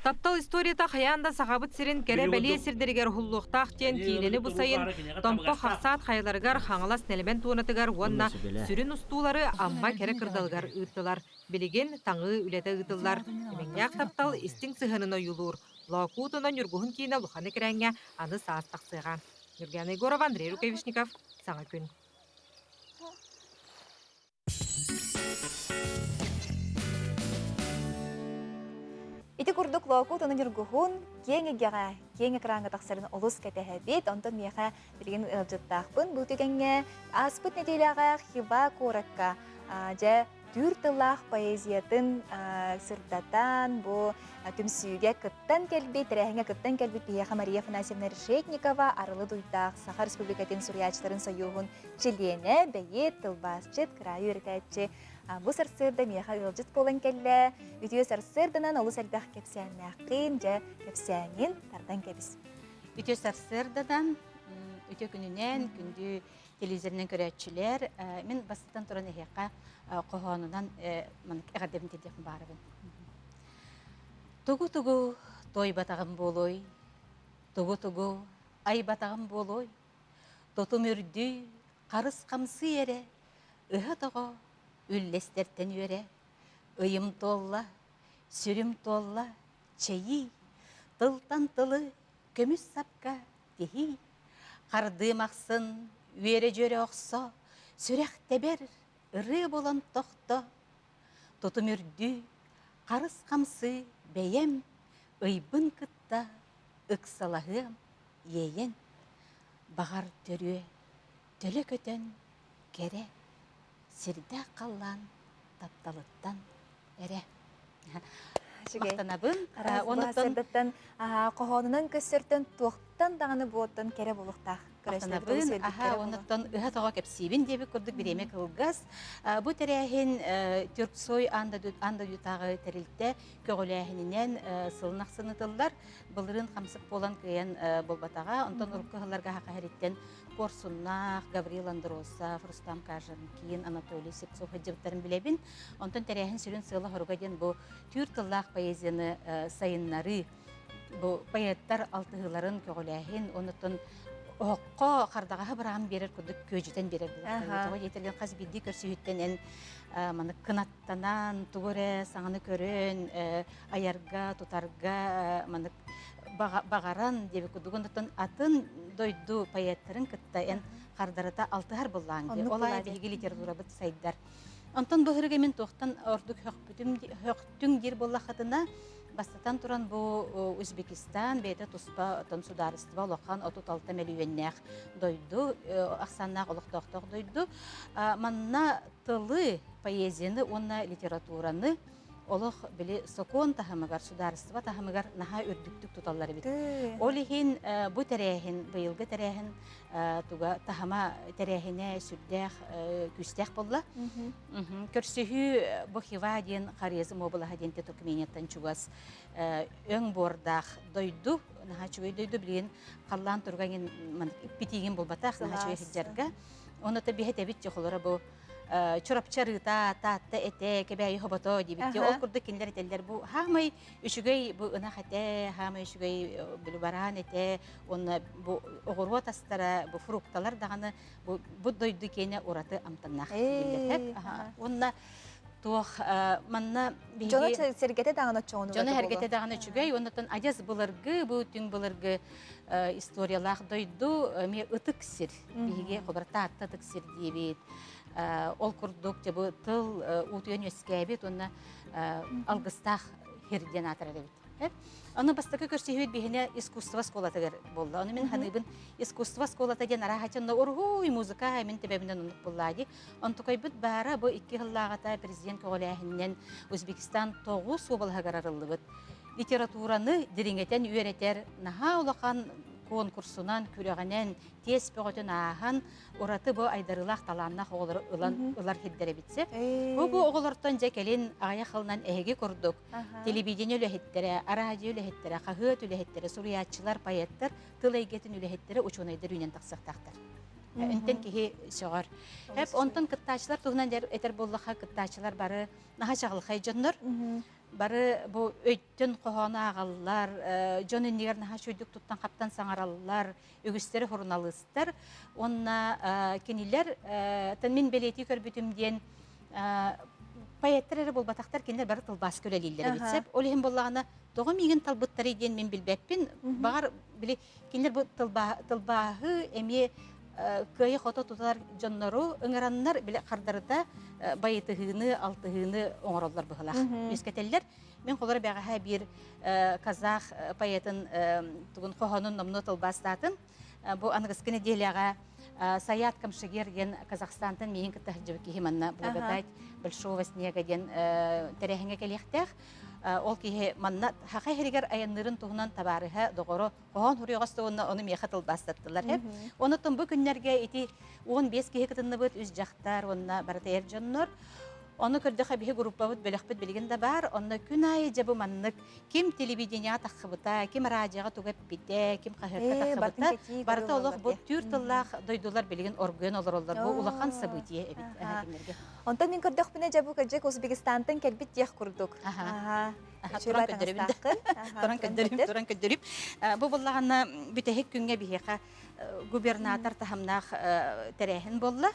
Таптал историята хайаан да Сахабыт сирин кэрэ-бэлиэ сирдэригэр уһуллуохтаах диэн киинэни бу сайын Томпо Хахсаат хайаларыгар, Хаҥалас Нэлэмэн туонатыгар уонна сүрүн устуулары Амма кэрэ кырдалыгар ыыттылар. Билигин таҥыы үлэтэ ыытыллар. Имэҥнээх таптал истиҥ сыһыанын ойуулуур. Лоокуут уонна Ньургуһун киинэ улахан экирээҥҥэ аны саас тахсыаҕа. Ньургуяна Егорова, Андрей Рукавишников. Саҥа күн. Ити курдук Лоокуут уонна Ньургуһун киэҥ эйгэҕэ, киэҥ экраҥҥа тахсарын олус кэтэһэбит. Онтон миэхэ билигин ыалдьыттаахпын. Бу түгэҥҥэ ааспыт нэдиэлэҕэ Хива куоракка дьэ түүр тыллаах поэзиятын сырдатан, бу түмсүүгэ кыттан кэлбит, тэрээһиҥҥэ кыттан кэлбит биһиэхэ Мария Афанасьевна Решетникова Арылы Дуйдаах Саха Республикатын суруйааччыларын сойууһун чилиэнэ, бэйиэт, тылбаасчыт, кыраайы үөрэтээччи бу сарсыарда миэхэ ыалдьыт буолан кэллэ. Үтүө сарсыарданан олус элбэх кэпсээннээххин, дьэ, кэпсээҥҥин тардан кэбис. Үтүө сарсыардадан, үтүө күнүнэн, күндү телевизорынан көрөөччүлэр, мин бастатан туран эһиэхэ хоһоонунан маннык эҕэрдэбин тиэрдиэхпин баарабын. Тугу-тугу туойбатаҕым буолуой, тугу-тугу айбатаҕым буолуой, Тотум үрдүү, харыс хамсыы эрэ, ыһа-тоҕо үллэстэртэн үөрэ. Ыйым туолла, сүрүм туолла, чэйиий, тылтан тылы көмүс сапка тиһий. Хардыы махсын үөрэ-дьүөрэ охсо, сүрэх тэбэр, ырыа буолан тохто. Тутум үрдүү, харыс хамсыы бэйэм, ыйбын кытта ыксалаһыам иэйэн, баҕар төрүө, төлө көтөн, кэрэ, сирдээх халлаан тапталыттан эрэ. Махтанабын. Онуттан хоһоонунан көссөртөн туох Туохтан даҕаны буоттан кэрэ буолуохтаах. Махтанабын. Аха, оннуттан ыһа-тоҕо кэпсиибин диэбит курдук бириэмэ кылгас. Бу тэрээһин Түрксой аан дойдутааҕы тэрилтэ көҕүлээһининэн сылын ахсын ытыллар. Былырыын хамсык буолан кыайан буолбатаҕа. Онтон урукку сылларга саха сириттэн Куорсуннаах, Гаврил Андросов, Рустам Каженкин, Анатолий Слепцов сылдьыбыттарын билэбин. Онтон тэрээһин сүрүн сыала-соруга диэн бу түүр тыллаах поэзияны сайыннарыы. Бу поэттар алтыһыыларын көҕүлээһин, онуттан оһоххо хардаҕаһы быраҕан биэрэр курдук күөдьүтэн биэрэр буолуохтаах. Тоҕо диэтэргин хас биирдии көрсүһүүттэн эн маннык кынаттанан, тугу эрэ саҥаны көрөн, айарга, тутарга маннык баҕаран диэбит курдук. Онтон атын дойду поэттарын кытта эн хардарыта алтыһар буллааҥ дии. Ол аайы биһиги литературабыт сайдар. Онтон бу ыһырыга мин туохтан ордук хөхпүтүм хөхтүҥ диир буоллаххытына, бастатан туран бу Узбекистан бэйэтэ туспа отон судаарыстыба улахан 36 мөлүйүөннээх дойду, ахсааннаах олохтоохтоох дойду. Манна тылы, поэзияны уонна литератураны олох били сокуон таһымыгар, судаарыстыба таһымыгар наһаа үрдүктүк туталлар эбит. Ол иһин бу тэрээһин, быйылгы тэрээһин туга таһыма тэрээһинэ сүрдээх күүстээх буолла. Көрсүһүү бу Хива диэн Хорезм уобалаһа диэн Туркменияттан чугас өҥ буордаах дойду, наһаа үчүгэй дойду билигин халлаан туруга иппитиигин булбатах, наһаа үчүгэй сылдьарга. Оны та биһэтэбит чохолоро бу Чурапчы арыыта, Таатта этэ, Кэбээйи хобото диэбит. Ол курдук кинилэр этэллэр бу хаамай үчүгэй бу ынах этэ, хаамай үчүгэй били бараан этэ, уонна бу оҕуруот астара, бу фрукталар даҕаны бу бу дойду киэнэ ураты амтаннаах дииллэр. Уонна туох манна биһиги Дьоно сэргэтэ даҕаны оччоҕуну Дьоно сэргэтэ даҕаны үчүгэй, уоннаттан адьас былыргы, бу түҥ былыргы историялаах дойду эмиэ ытык сир. Биһиги холобура Таатта ытык сир диэбит. Ол курдук дьэ бу тыл уутуйан үөскээбит уонна алгыстаах сир диэн аатырар эбит. Ону бастакы көрсүһүүт биһине искусство школатыгар буолла. Ону мин ханыыбын искусство школата диэн арааһа уруһуй, музыка мин тебебинен оннук буллаа дии. Онтукайбыт баара бу икки сыллааҕыта президент көҕүлээһининэн Узбекистан тоҕус уобалаһыгар арыллыбыт. Литератураны дириҥэтэн үөрэтэр наһаа улахан конкурсунан, күрэҕинэн тиэс бөҕөтүн ааһан, ураты бу айдарыылаах талааннаах оҕолору ылан ылар сирдэр эбитсэ. Бу бу оҕолортон дьэ кэлин аҕыйах сылынан эһиги курдук телевидение үлэһиттэрэ, араадьыйа үлэһиттэрэ, хаһыат үлэһиттэрэ, суруйааччылар, поэттар, тыл эйгэтин үлэһиттэрэ, учуонайдар үүнэн тахсыахтаахтар. Интэн киһи сөҕөр. Эп онтон кыттааччылар туһунан этэр буоллахха, кыттааччылар бары наһаа чаҕылхай дьоннор. Бары бу өйтөн хоһоону ааҕаллар, дьон иннигэр наһаа үчүгэйдик туттан-хаптан саҥараллар, үгүстэрэ суруналыыстар. Уонна кинилэр, мин бэлиэтии көрбүтүм диэн, поэттар эрэ буолбатахтар, кинилэр бары тылбааска үлэлииллэр эбит сөп. Ол иһин буоллаҕына, тоҕо миигин талбыттарый диэн мин билбэппин. Баҕар, били, кинилэр бу тылбааһы эмиэ кыайа-хото тутар дьоннору ыҥыраннар, били хардарыта байытыһыыны, алтыһыыны оҥороллор быһылаах. Үөскэтэллэр. Мин холоро бэҕэһээ биир казах поэтын тугун хоһоонун номнуо тылбаастаатым. Бу аныгыскы нэдиэлэҕэ Саят Камшыгер диэн Казахстантан миигин кытта сылдьыбыт киһи манна благодать большого снега диэн тэрээһиҥҥэ кэлиэхтээх. Ол киһи манна Хаха иһиригэр айанныырын туһунан табаарыһа, доҕоро хоһоон суруйаҕас уонна ону миэхэ тылбаастаттылар. Онотон бу күннэргэ ити 15 киһи кытынныбыт, үс дьахтар уонна барыта эр дьоннор. Ону көрдөхө биһи группабыт бөлөхпүт билигин да баар. Онно күн аайы дьэ бу маннык ким телевидениеҕа таххыбыта, ким радиоҕа тугу эппитэ, ким хаһыакка таххыбыта, барыта олох бу түүр тыллаах дойдулар билигин оргуйан олороллор. Бу улахан событие эбит кинилэргэ. Онтон мин көрдөхпүнэ дьэ бу кырдьык Узбекистантан кэлбит диэх курдук. Туран көрдөрөбүн Туран көрдөрүм, туран көрдөрүм. Бу буллаҕына бүтэһик күҥҥэ биһиэхэ губернатор таһымнаах тэрээһин буолла.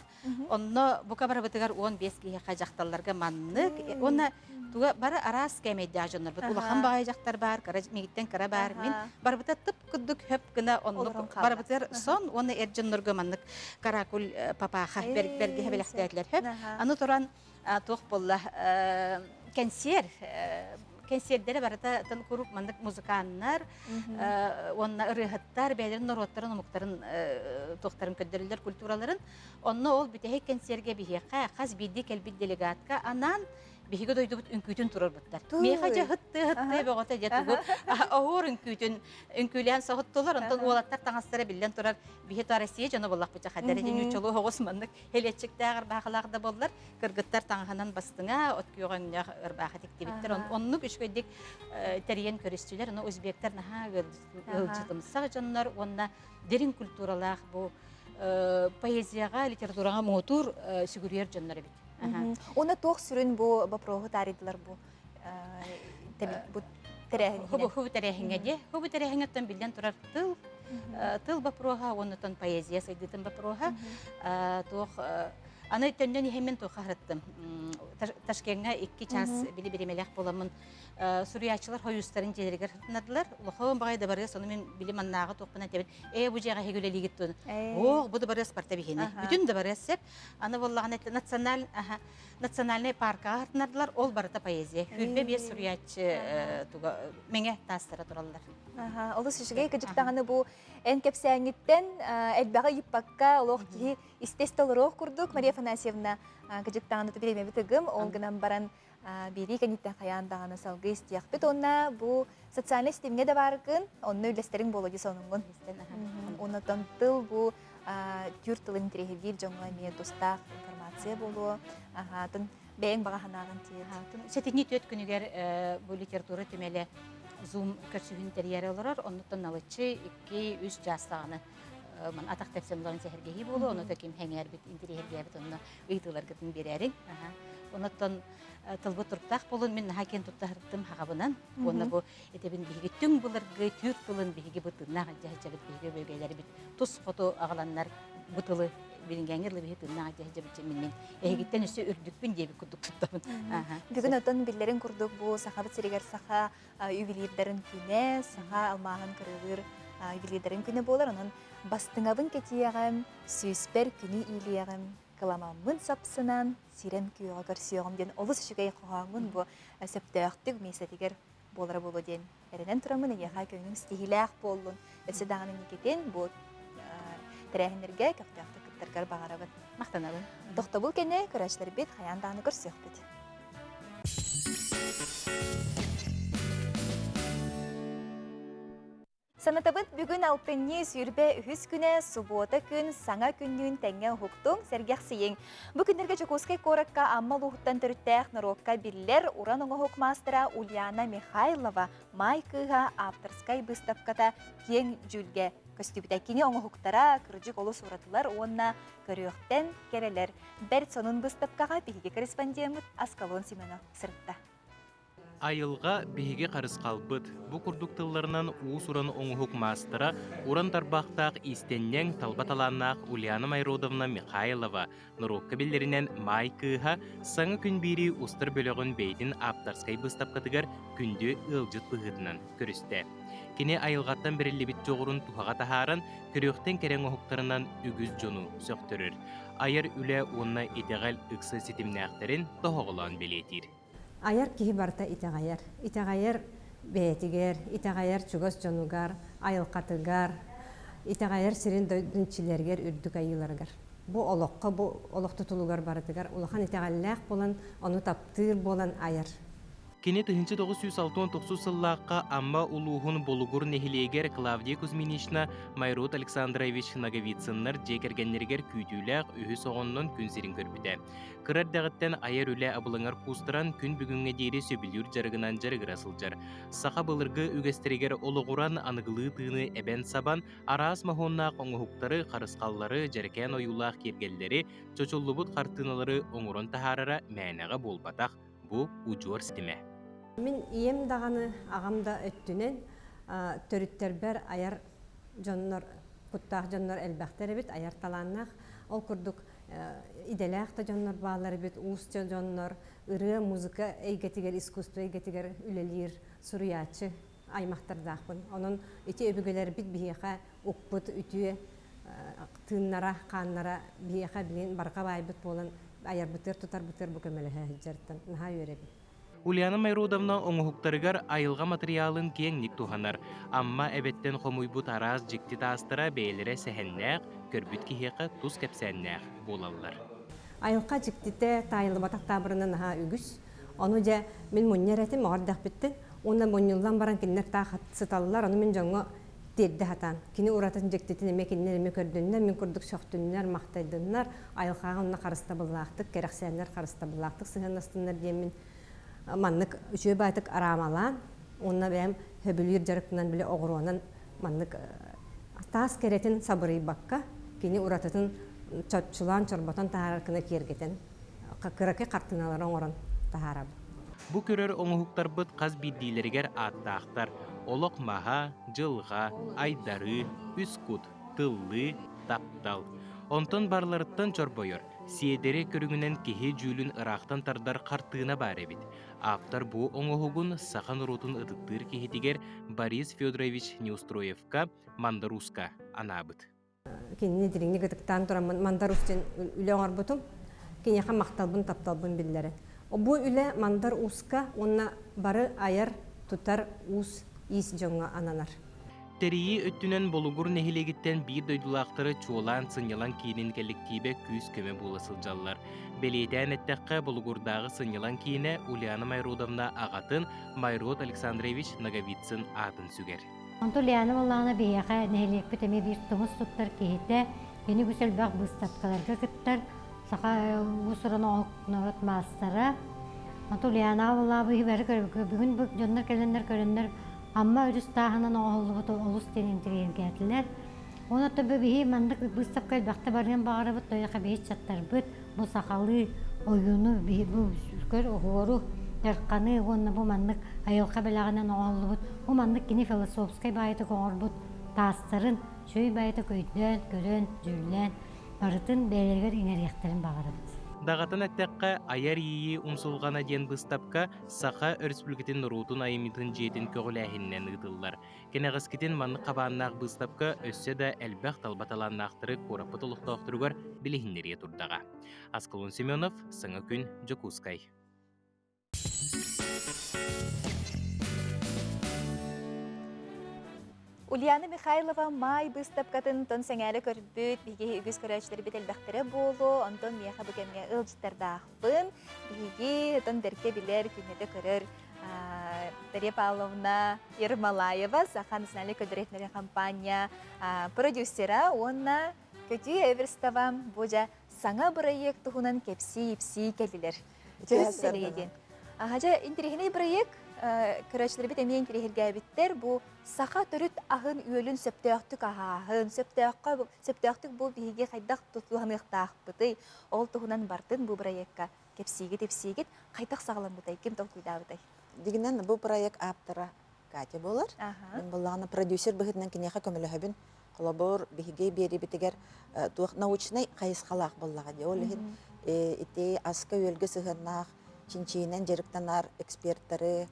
Онно бука барыбытыгар 15 киһиэхэ дьахталларга маннык уонна туга бары араас кээмэйдээх дьоннорбут. Улахан баҕайы дьахтар баар, кыра мигиттэн кыра баар. Мин барыбыта тып курдук хөп гына оннук барыбытыгар сон уонна эр дьоннорго маннык каракуль папаха бэргэһэ бэлэхтээтилэр хөп. Аны туран туох буолла кэнсиэр кэнсиэрдэрэ барыта тын куруук маннык музыканнар уонна ырыаһыттар бэйэлэрин норуоттарын омуктарын туохтарын көрдөрөллөр культураларын онно ол бүтэһик кэнсиэргэ биһиэхэ хас биирдии кэлбит делегатка анаан. Биһиги дойдубут үҥкүүтүн турарбыттар. Миэхэ дьэ хытты-хытты бөҕөтө дьэ тугу оһуор үҥкүүтүн үҥкүүлээн соһуттулар. Онтон уолаттар таҥастара биллэн турар биһи то Россия дьоно буоллахпыт хадара дьэ ньууччалуу оҕус маннык элеччиктээх ырбаахылаах да буоллар кыргыттар таҥаһынан бастыҥа от күөҕэ өҥнөөх ырбаахы тиктибиттэр. Оннук үчүгэйдик тэрийэн көрүстүлэр. Ону узбектар наһаа ыалдьытымсах дьоннор уонна дириҥ культуралаах бу поэзияҕа, литератураҕа муҥутуур сүгүрүйэр дьоннор эбит. Уонна туох сүрүн бу боппуруоһу таарыйдылар бу бу тэрээһин Хубу тэрээһиҥҥэ дии. Хубу тэрээһиҥҥэттэн биллэн турар тыл тыл боппуруоһа уоннатан поэзия сайдыытын боппуруоһа туох аны төннөн иһэммин туохха аһарыттым. Ташкеҥҥа икки час били биримэлээх буоламмын суруйааччылар хойуустарын дьиэлэригэр сытынардылар. Улахан баҕайы дыбарыас, ону мин били маннааҕы туохпун этэбин. Ээ, бу дьиэҕэ эһиги үлэлиигит туон. Ох, бу дыбарыас барта биһини. Бүтүн дыбарыас сеп. Аны буоллаҕына националь, национальнай паркаҕа сытынардылар, ол барыта поэзия. Хүрбэ биэс суруйааччы туга мэҥэ таастара тураллар. Олус үчүгэй кыдьык даҕаны бу эн кэпсээҥҥиттэн элбэҕи ыйыппакка олох киһи истэ-истэ олоруох курдук Мария Афанасьевна кыдьык даҕаны бириэмэбит ыгым ол гынан баран биэрии кэнниттэн хайаан даҕаны салгыы истиэхпит уонна бу социальнай ситимҥэ да бааргын онно үллэстэриҥ буолуо дии сонуҥҥун. Оннотон тыл бу түүр тылын интэриэһиргиир дьоҥҥо эмиэ тустаах информация буолуо. Аһаатын бэйэҥ баҕа санааҕын тиэрт. Сэтинньи түөрт күнүгэр бу литература түмэлэ Zoom көрсүһүүнү тэрийээри олорор. Оннуттан налыччы 2-3 чаастаҕына атах тэпсэн олорон сэһэргэһии буолуо. Онно ким сэҥээрбит, интэриэһиргээбит онно ыйытыыларгытын биэрээриҥ. Онуттан тылбыт туруктаах буолун мин наһаа киэн туттаһыртым хаҕабынан. Уонна бу этэбин биһиги түҥ былыргы түүр тылын биһиги бу тыыннаах илдьэ биһиги өбүгэлэрбит тус хоту аҕаланнар бу тылы билиҥҥээҥҥи дылы биһи тыыннаах илдьэ мин эһигиттэн өссө үрдүкпүн диэбит курдук туттабын. Бүгүн оттон биллэрин курдук бу Сахабыт сиригэр саха ювелирдарын күнэ, саха алмааһын кырыылыыр ювелирдарын күнэ буолар. Онон бастыҥабын кэтиэҕим, сүүспэр күнү иилиэҕим, кыламаммын сапсынан сирэм күөҕэ көрсүөҕүм диэн олус үчүгэй хоһооҥҥун бу сөптөөхтүк миэстэтигэр буолара буолуо диэн эрэнэн тураммын эйиэхэ көҥүл ситиһиилээх буоллун. Өссө даҕаны инникитин бу тэрээһиннэргэ көхтөөхтүк кыттаргар баҕарабын. Махтанабын. Тохтобул кэннэ көрөөччүлэрбит хайаан даҕаны көрсүөхпүт. Санатабыт бүгүн алтынньы 23 күнэ, субуота күн, саҥа күннүүн тэҥҥэ уһуктуҥ, сэргэхсийиҥ. Бу күннэргэ Дьокуускай куоракка Амма улууһуттан төрүттээх норуокка биллэр уран оҥоһук маастара Ульяна Михайлова Маай кыыһа авторскай быыстапката киэҥ дьүүлгэ көстүбүтэ. Кини оҥоһуктара кырдьык олус уратылар уонна көрүөхтэн кэрэлэр. Бэрт сонун быыстапкаҕа биһиги корреспондеммыт Аскалон Семенов сырытта. Айылҕа биһиги харысхалбыт. Бу курдук тылларынан уус-уран оҥоһук маастара, уран тарбахтаах иистэнньэҥ, талба талааннаах Ульяна Майродовна Михайлова норуокка биллэринэн Маай кыыһа саҥа күн биэрии устар бөлөҕүн бэйэтин ааптарскай быыстапкатыгар күндү ыалдьыт быһыытынан көрүстэ. Кини айылҕаттан бэриллибит дьоҕурун туһаҕа таһааран, көрүөхтэн кэрэ оҥоһуктарынан үгүс дьону сөхтөрөр. Айар үлэ уонна итэҕэл ыкса ситимнээхтэрин тоһоҕолоон бэлиэтиир. Айар киһи барыта итэҕэйэр. Итэҕэйэр бэйэтигэр, итэҕэйэр чугас дьонугар, айылҕатыгар, итэҕэйэр сирин дойдун иччилэригэр, үрдүк айыыларыгар. Бу олоххо, бу олох тутулугар барытыгар улахан итэҕэллээх буолан, ону таптыыр буолан айар. Кини 1969 сыллаахха Амма улууһун Болугур нэһилиэгэр Клавдия Кузьминична, Майрут Александрович Ноговицыннар дьиэ кэргэннэригэр күүтүүлээх үһүс оҕоннон күн сирин көрбүтэ. Кыра эрдэҕиттэн айар үлэ абылаҥар куустаран күн бүгүҥҥэ диэри сөбүлүүр дьарыгынан дьарыгыра сылдьар. Саха былыргы үгэстэригэр олоҕуран аныгылыы тыыны эбэн-сабан, араас моһуоннаах оҥоһуктары, харысхаллары, дьэрэкээн ойуулаах киэргэллэри, чочуллубут хартыыналары оҥорон таһаарара мээнэҕэ буолбатах, бу удьуор ситимэ. Мин ийэм даҕаны, аҕам да өттүнэн төрүттэрбэр айар дьоннор, куттаах дьоннор элбэхтэр эбит, айар талааннаах. Ол курдук идэлээх да дьоннор бааллар эбит, уус дьоннор, ырыа, музыка эйгэтигэр, искусство эйгэтигэр үлэлиир суруйааччы аймахтардаахпын. Онон ити өбүгэлэрбит биһиэхэ укпут үтүө тыыннара, хааннара биһиэхэ билигин барҕа баайбыт буолан айарбытыгар, тутарбытыгар бу көмөлөһө сылдьарыттан наһаа үөрэбин. Ульяна Майродовна оҥоһуктарыгар айылҕа матырыйаалын киэҥник туһанар. Амма эбэттэн хомуйбут араас дьикти таастара бэйэлэрэ сэһэннээх, көрбүт киһиэхэ тус кэпсээннээх буолаллар. Айылҕа дьиктитэ таайыллыбатах таабырына наһаа үгүс. Ону дьэ мин мунньар этим, оҕо эрдэхпиттэн. Уонна мунньуллан баран кинилэр таах сыталлар, ону мин дьоҥҥо тиэрдэ сатаан. Кини уратын дьиктитин эмиэ кинилэр эмиэ көрдүннэр, мин курдук сөхтүннэр, махтайдыннар, айылҕаҕа онно харыстабыллаахтык, кэрэхсээннэр харыстабыллаахтык сыһыаннастыннар диэммин маннык үчүгэй баайтык араамалаан уонна бэйэм сөбүлүүр дьарыкпынан били оҕуруонан маннык таас кэрэтин сабырыйбакка кини уратытын чопчулаан чорботон таһаарар гына киэргэтэн кыракый хартыыналары оҥорон таһаарабыт. Бу көрөр оҥоһуктарбыт хас биирдиилэригэр ааттаахтар: олох маһа, дьылҕа, айдарыы, үс кут, тыллыы, таптал. Онтон барыларыттан чорбойор, сиэдэри көрүҥүнэн киһи дьүүлүн ыраахтан тардар хартыына баар эбит. Ааптар бу оҥоһугун саха норуотун ытыктыыр киһитигэр Борис Федорович Неустроевка Мандаруска анаабыт. Кинини дириҥник ытыктаан тураммын Мандар Уус диэн үлэ оҥорбутум. Киниэхэ махталбын, тапталбын биллэрэн. Бу үлэ Мандар Ууска уонна бары айар, тутар уус иис дьоҥҥо ананар. Тэрийии өттүнэн Болугур нэһилиэгиттэн биир дойдулаахтары чуолаан сынньалаҥ киинин кэлликтиибэ күүс-көмө буола сылдьаллар. Бэлиэтээн эттэххэ, Болугурдааҕы сынньалаҥ киинэ Ульяна Майродовна аҕатын Майрод Александрович Ноговицын аатын сүгэр. Онтон Ульяна буоллаҕына биһиэхэ нэһилиэкпит эмиэ биир тумус туттар киһитэ. Кини үгүс элбэх быыстапкаларга кыттар. Саха уус-уран оҥоһук норуот маастара. Онтон Ульянаҕа буоллаҕа бу бары бүгүн бу дьоннор кэлэннэр көрөннөр Амма өрүс тааһынан оҥоһуллубут олус диэн интэриэһиргээтилэр. Онон бу биһи маннык быыстапка элбэхтэ барыан баҕарабыт, тойоха биһи ыччаттарбыт бу сахалыы ойууну биһи бу көр оһуору, дьарханы уонна бу маннык айылҕа бэлэҕинэн оҥоһуллубут, бу маннык кини философскай баайытык оҥорбут таастарын үчүгэй баайытык өйдөөн, көрөн, дьүүллээн барытын бэйэлэригэр иҥэриэхтэрин баҕарабыт. Даҕатан эттэххэ, Айар иэйии умсулҕана диэн быыстапка Саха Өрөспүүбүлүкэтин норуотун айымньытын дьиэтин көҕүлээһининэн ыытыллар. Кэнэҕэскитин маннык хабааннаах быыстапка өссө да элбэх талба талааннаахтары куораппыт олохтоохторугар билиһиннэриэ турдаҕа. Аскалон Семенов, Саҥа күн, Дьокуускай. Ульяна Михайлова Маай быыстапкатын тон сэҥээрэ көрбүт, биһиги үгүс көрөөччүлэрбит элбэхтэрэ буолуо, онтон миэхэ бу кэмҥэ ыалдьыттардаахпын. Биһиги отон бэркэ билэр, күннэтэ көрөр Дарья Павловна Ермолаева, Саха национальнай көрдөрөр компания продюсера уонна Көтүү Эверстова бу дьэ саҥа бырайыак туһунан кэпсии-ипсии кэллилэр. Көс сэлэйэ диэн. Дьэ, интэриэһинэй бырайыак көрөөччүлэрбит эмиэ интэриэһиргээбиттэр. Бу саха төрүт аһын-үөлүн сөптөөхтүк аһааһын, сөптөөххө сөптөөхтүк бу биһиги хайдах тутуһаныахтаахпытый, ол туһунан бартын бу бырайыакка кэпсиигит-ипсиигит хайдах саҕаламмытай, ким толкуйдаабытай? Дигинэн бу проект ааптара Катя буолар. Мин буоллаҕына продюсер быһыытынан киниэхэ көмөлөһөбүн. Холобур, биһиги биэрибитигэр туох научнай хайысхалаах буоллаҕа дии. Ол иһин ити аска-үөлгэ сыһыаннаах чинчийинэн дьарыктанар экспертары,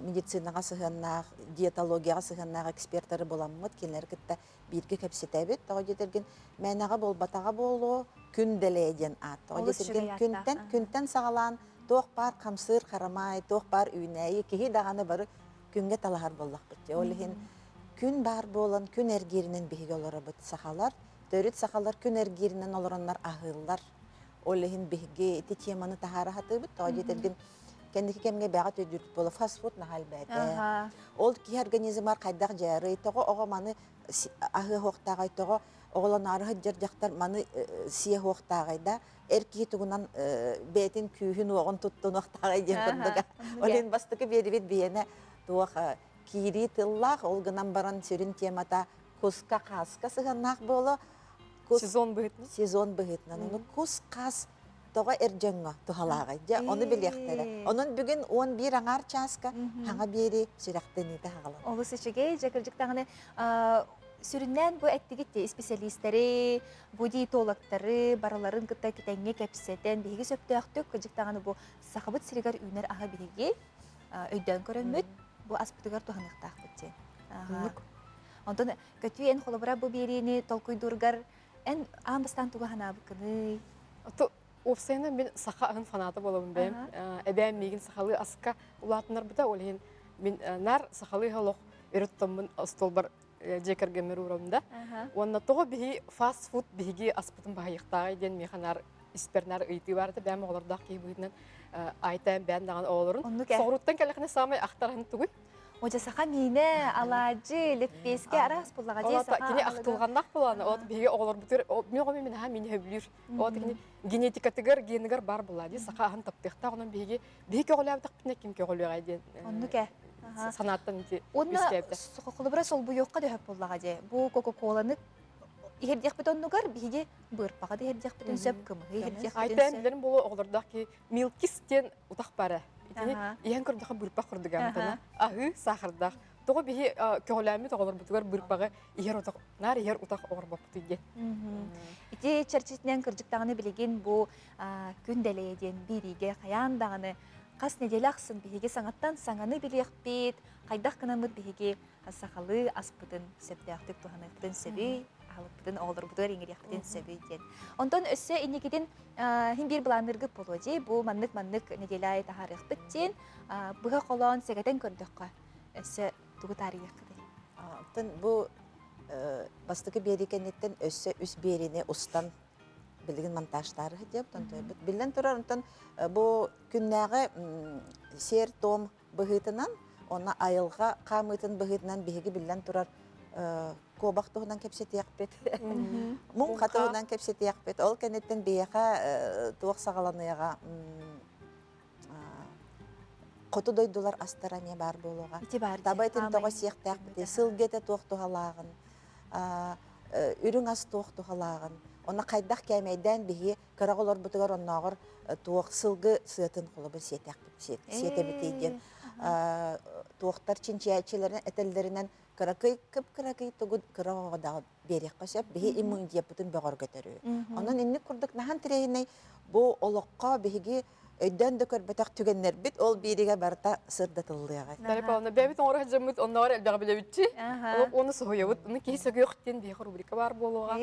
медицинаҕа сыһыаннаах, диетологияҕа сыһыаннаах экспертары буламмыт, кинилэри кытта бииргэ кэпсэтэбит. Тоҕо диэтэргин, мээнэҕэ буолбатаҕа буолуо, күн дэлэйэ диэн аат. Тоҕо диэтэргин, күнтэн, күнтэн саҕалаан туох баар хамсыыр харамаай, туох баар үүнээйи, киһи даҕаны бары күҥҥэ талаһар буоллахпыт. Ол иһин күн баар буолан, күн эргииринэн биһиги олоробут. Сахалар, төрүт сахалар күн эргииринэн олороннор аһыыллар. Ол иһин биһиги ити теманы таһаара сатыыбыт. Тоҕо диэтэргин, кэнники кэмҥэ бэҕэ төйдүүрбүт буола фастфуд наһаа элбээтэ. Ол киһи организмар хайдах дьайарый, тоҕо оҕо маны аһыа суохтааҕай, тоҕо оҕолоноору сылдьар дьахтар маны сиэ суохтааҕай да, эр киһи тугунан бэйэтин күүһүн-уоҕун туттунуохтааҕай диэн курдуга. Ол иһин бастакы биэрибит биһиэнэ туох киирии тыллаах, ол гынан баран сүрүн темата куска-хааска сыһыаннаах буолуо. Сезон быһыытынан. Сезон быһыытынан. Ону кус-хаас тоҕо эр дьоҥҥо туһалааҕый? Дьэ, ону билиэхтэрэ. Онон бүгүн 11 аҥаар чааска хаҥа биэри сүрэхтэниитэ хаҕаланар. Олус үчүгэй, дьэ кырдьык даҕаны сүрүннээн бу эттигит исписэлиистэри, бу диетологтары барыларын кытта тэҥҥэ кэпсэтэн, биһиги сөптөөхтүк кырдьык даҕаны бу Сахабыт сиригэр үүнэр аһы биһиги өйдөөн көрөммүт, бу аспытыгар туһаныахтаахпыт диэн. Онтон көтүү эн холобура бу биэриини толкуйдуургар эн аан бастаан тугу санаабыккыный? Уопсайынан мин саха аһын фаната буолабын бэйэм. Эбээм миигин сахалыы аска улаатыннарбыта, ол иһин мин наар сахалыы олох өрө тутаммын остуолбар дьиэ кэргэммэр уурабын да. Уонна тоҕо биһи фастфуд биһиги аспытын баһыйыахтааҕый диэн миэхэ наар испэр наар ыйытыы баар этэ. Бэйэм оҕолордоох киһи быһыытынан айтаан бэйэм даҕаны оҕолорун. Соҕурууттан кэлэхинэ саамай ахтарһын тугуй? Одьа саха миинэ, алаадьы, лэппиэскэ араас буллаҕа дии саха Кини ахтылҕаннаах буолааны, от биһиги оҕолорбутугар мен оҕом мин аһаа миини сөбүлүүр. От кини генетикатыгар, геныгар бар буолла дии саха аһын таптыахтаах онон биһиги биһиги көҕүлээбэтэхпитинэ ким көҕүлүөҕэй диэн Оннук ээ. санааттан ити Уонна холобура солбуйуохха да сөп буоллаҕа дии. Бу Кока-Коланы иһэрдиэхпит оннугар биһиги быырпаҕа да иһэрдиэхпитин сөп, кымыһы иһэрдиэхпитин Айтаан билэрим буолуо оҕолордоох киһи Милкис диэн утах бара. Итини иһэн көрдөхө быырпах курдук амтана. Аһыы саахардаах. Тоҕо биһи көҕүлээммит оҕолорбутугар быырпаҕы иһэр утах, наар иһэр утах оҥорбоппутуй диэн. Ити чэрчитинэн кырдьык даҕаны билигин бу күн дэлэйэ диэн биэриигэ хайаан даҕаны хас нэдиэлэ ахсын биһиги саҥаттан саҥаны билиэхпит, хайдах гынаммыт биһиги сахалыы аспытын сөптөөхтүк туһаныахпытын сөбүй, аһылыкпытын оҕолорбутугар иҥэриэхпитин сөбүй диэн. Онтон өссө инникитин хин биир былаанныыргыт буолуо дии, бу маннык-маннык нэдиэлэ аайы таһаарыахпыт диэн быһа холоон сэгэтэн көрдөххө өссө тугу таарыйыаххытый? Оттон бу бастакы биэрии кэнниттэн өссө үс биэриини устан билигин монтажтаары сылдьабыт. Биллэн турар, онтон бу күннээҕи сиэр-туом быһыытынан, уонна айылҕа хаамыытын быһыытынан биһиги биллэн турар куобах туһунан кэпсэтиэхпит, муҥха туһунан кэпсэтиэхпит. Ол кэнниттэн биһиэхэ туох саҕаланыаҕа хоту дойдулар астара эмиэ баар буолуоҕа. Таба этин тоҕо сиэхтээхпитий, сылгы этэ туох туһалааҕын, үрүҥ ас туох туһалааҕын, онно хайдах кээмэйдээн биһиги кыра оҕолорбутугар оннооҕор туох сылгы сыатын холобур сиэтэхпит сиэтэбитий диэн туохтар чинчийээччилэрин этэллэринэн кыракый кып-кыракый тугу кыра оҕоҕо даҕа биэриэххэ сөп биһи иммунитеппытын бөҕөргөтөрү онон инник курдук наһаа интэриэһинэй бу олоххо биһиги өйдөөн да көрбөтөх түгэннэрбит ол бииригэ барыта сырдатыллыаҕа. Дарья Павловна, бэйэбит оҥоро сылдьаммыт оннооҕор элбэҕи билэбитчи. Олох уонна соһуйабыт. Ону киһи сөгүөх диэн биһиэхэ рубрика баар буолуоҕа.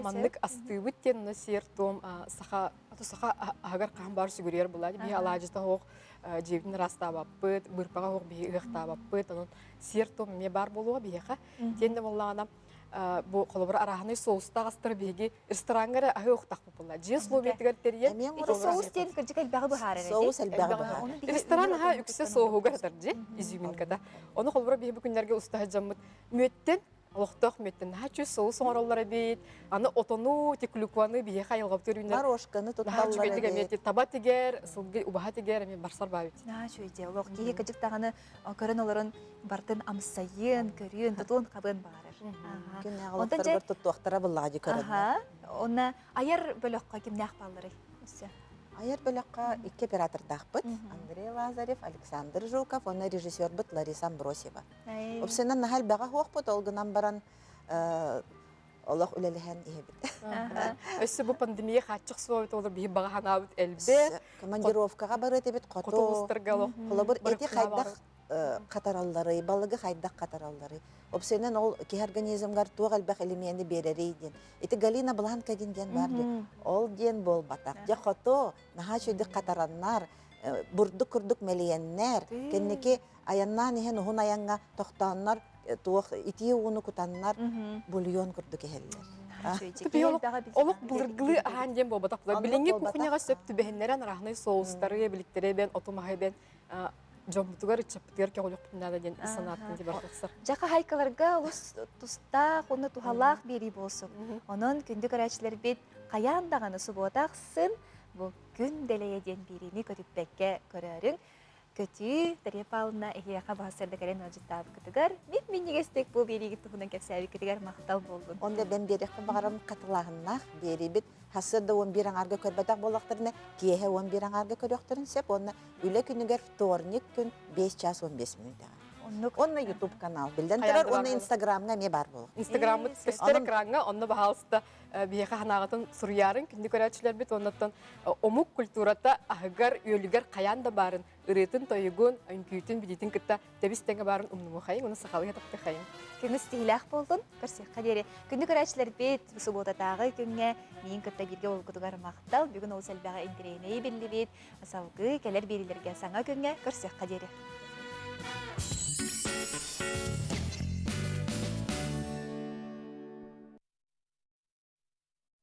Маннык астыыбыт диэн онно сиэр-туом саха саха аһыгар хаһан баар сүгүрүйэр буолаа. Биһи алаадьыта оһох дьиэбитин ыраастаабаппыт, быырпаҕа оһох биһи ыһыахтаабаппыт. Онон сиэр-туом эмиэ баар буолуоҕа биһиэхэ. Тиэннэ буоллаҕына бу холобура арааһынай соустаах астары биһиги рестораҥҥа эрэ аһыы охтахпыт буолла. Дьиэ условиятыгар тэрийэн Ити соус диэн кырдьык элбэҕи быһаарар Соус элбэҕи быһаарар. Ресторан аһа үксэ соуһугар атар дьи, изюминката. Ону холобура биһиги бу күннэргэ устаһа дьаммыт мүөттэн олохтоох мүөттэн наһаа чүс соус оҥороллор эбит. Аны отону, теклюкваны биһиэхэ айылҕабыт өрүүнэр. Морошканы тутталлар эбит. Таба тигэр, сылгы убаһа тигэр эмиэ барсар баабит. Наһаа үчүгэй олох киһи кыдьык даҕаны көрөн олорон бартын амсайыан, көрүөн, тутуон хабыан баҕарар. Күннээҕи олохторугар туттуохтара буллаҕа дии көрөннөр. Онно айар бөлөххө кимнээх баалларый? Өссө. Айар бөлөххө икки оператордаахпыт. Андрей Лазарев, Александр Жуков уонна режиссербут Лариса Амбросьева. Опсынан наһаа элбэҕэ суохпут, ол гынан баран олох үлэлэһэн иһэбит. Өссө бу пандемия хааччах суох олор биһи баҕа санаабыт элбэх. Командировкаҕа барыат эбит хоту. Холобур, эти хайдах хатаралларый, балыгы хайдах хатаралларый. Опсуйунан ол киһи организмгар туох элбэх элемени биэрэрий диэн. Ити Галина Бланкагин диэн бар диэн. Ол диэн буолбатах. Дьэ хоту наһаа үчүгдүк хатараннар, бурдук курдук мэлийэннэр, кэнники айаннаан иһэн уһун айаҥҥа тохтооннор туох итии ууну кутаннар бульон курдук иһэллэр. Олох былыргылыы аһаан диэн буолбатах. Билиҥҥи кухняҕа сөп түбэһиннэрэн араһынай соустары, биликтэри эбэн, оту маһы эбэн дьоммутугар, ыччаппытыгар көҕүлүөхпүтүн наада диэн санааттан дии барсар. Дьэ хаһайкаларга олус тустаах уонна туһалаах биэрии буолсун. Онон күндү көрөөччүлэрбит хайаан даҕаны субуота ахсын бу күн дэлэйэ диэн биэриини көтүппэккэ көрөөрүҥ. Көтүү, Дарья Павловна эһиэхэ баһасырда кэлэн ыалдьыттаабыккытыгар, мип-минньигэстик бу биэриигит туһунан кэпсээбиккитигэр махтал буоллун. Онно бэн биэриэхпин баҕарабын хатылааһыннаах биэриибит сарсыарда 11 аҥаарга көрбөтөх буоллахтарына, киэһэ 11 аҥаарга көрүөхтэрин сөп уонна үлэ күнүгэр вторник күн 5 час 15 мүнүүтэҕэ. Оннук. Уонна YouTube канал биллэн турар уонна Инстаграмҥа эмиэ баар буолуох. Инстаграммыт көстөр экраҥҥа онно баһаалыста биһиэхэ санааҕытын суруйаарыҥ күндү көрөөччүлэрбит уоннаттан омук культурата аһыгар-үөлүгэр хайаан да баарын ырыатын-тойугун, үҥкүүтүн, билиитин кытта тэбис-тэҥэ баарын умнумуохайыҥ уонна сахалыы таптыахайыҥ. Күнүс тиһилээх буоллун, көрсүөххэ диэри. Күндү көрөөччүлэрбит, субуотатааҕы күҥҥэ миин кытта бииргэ буолбуккутугар махтал. Бүгүн олус элбэҕи интэриэһинэйи биллибит. Салгыы кэлэр биэриилэргэ саҥа күҥҥэ көрсүөххэ диэри.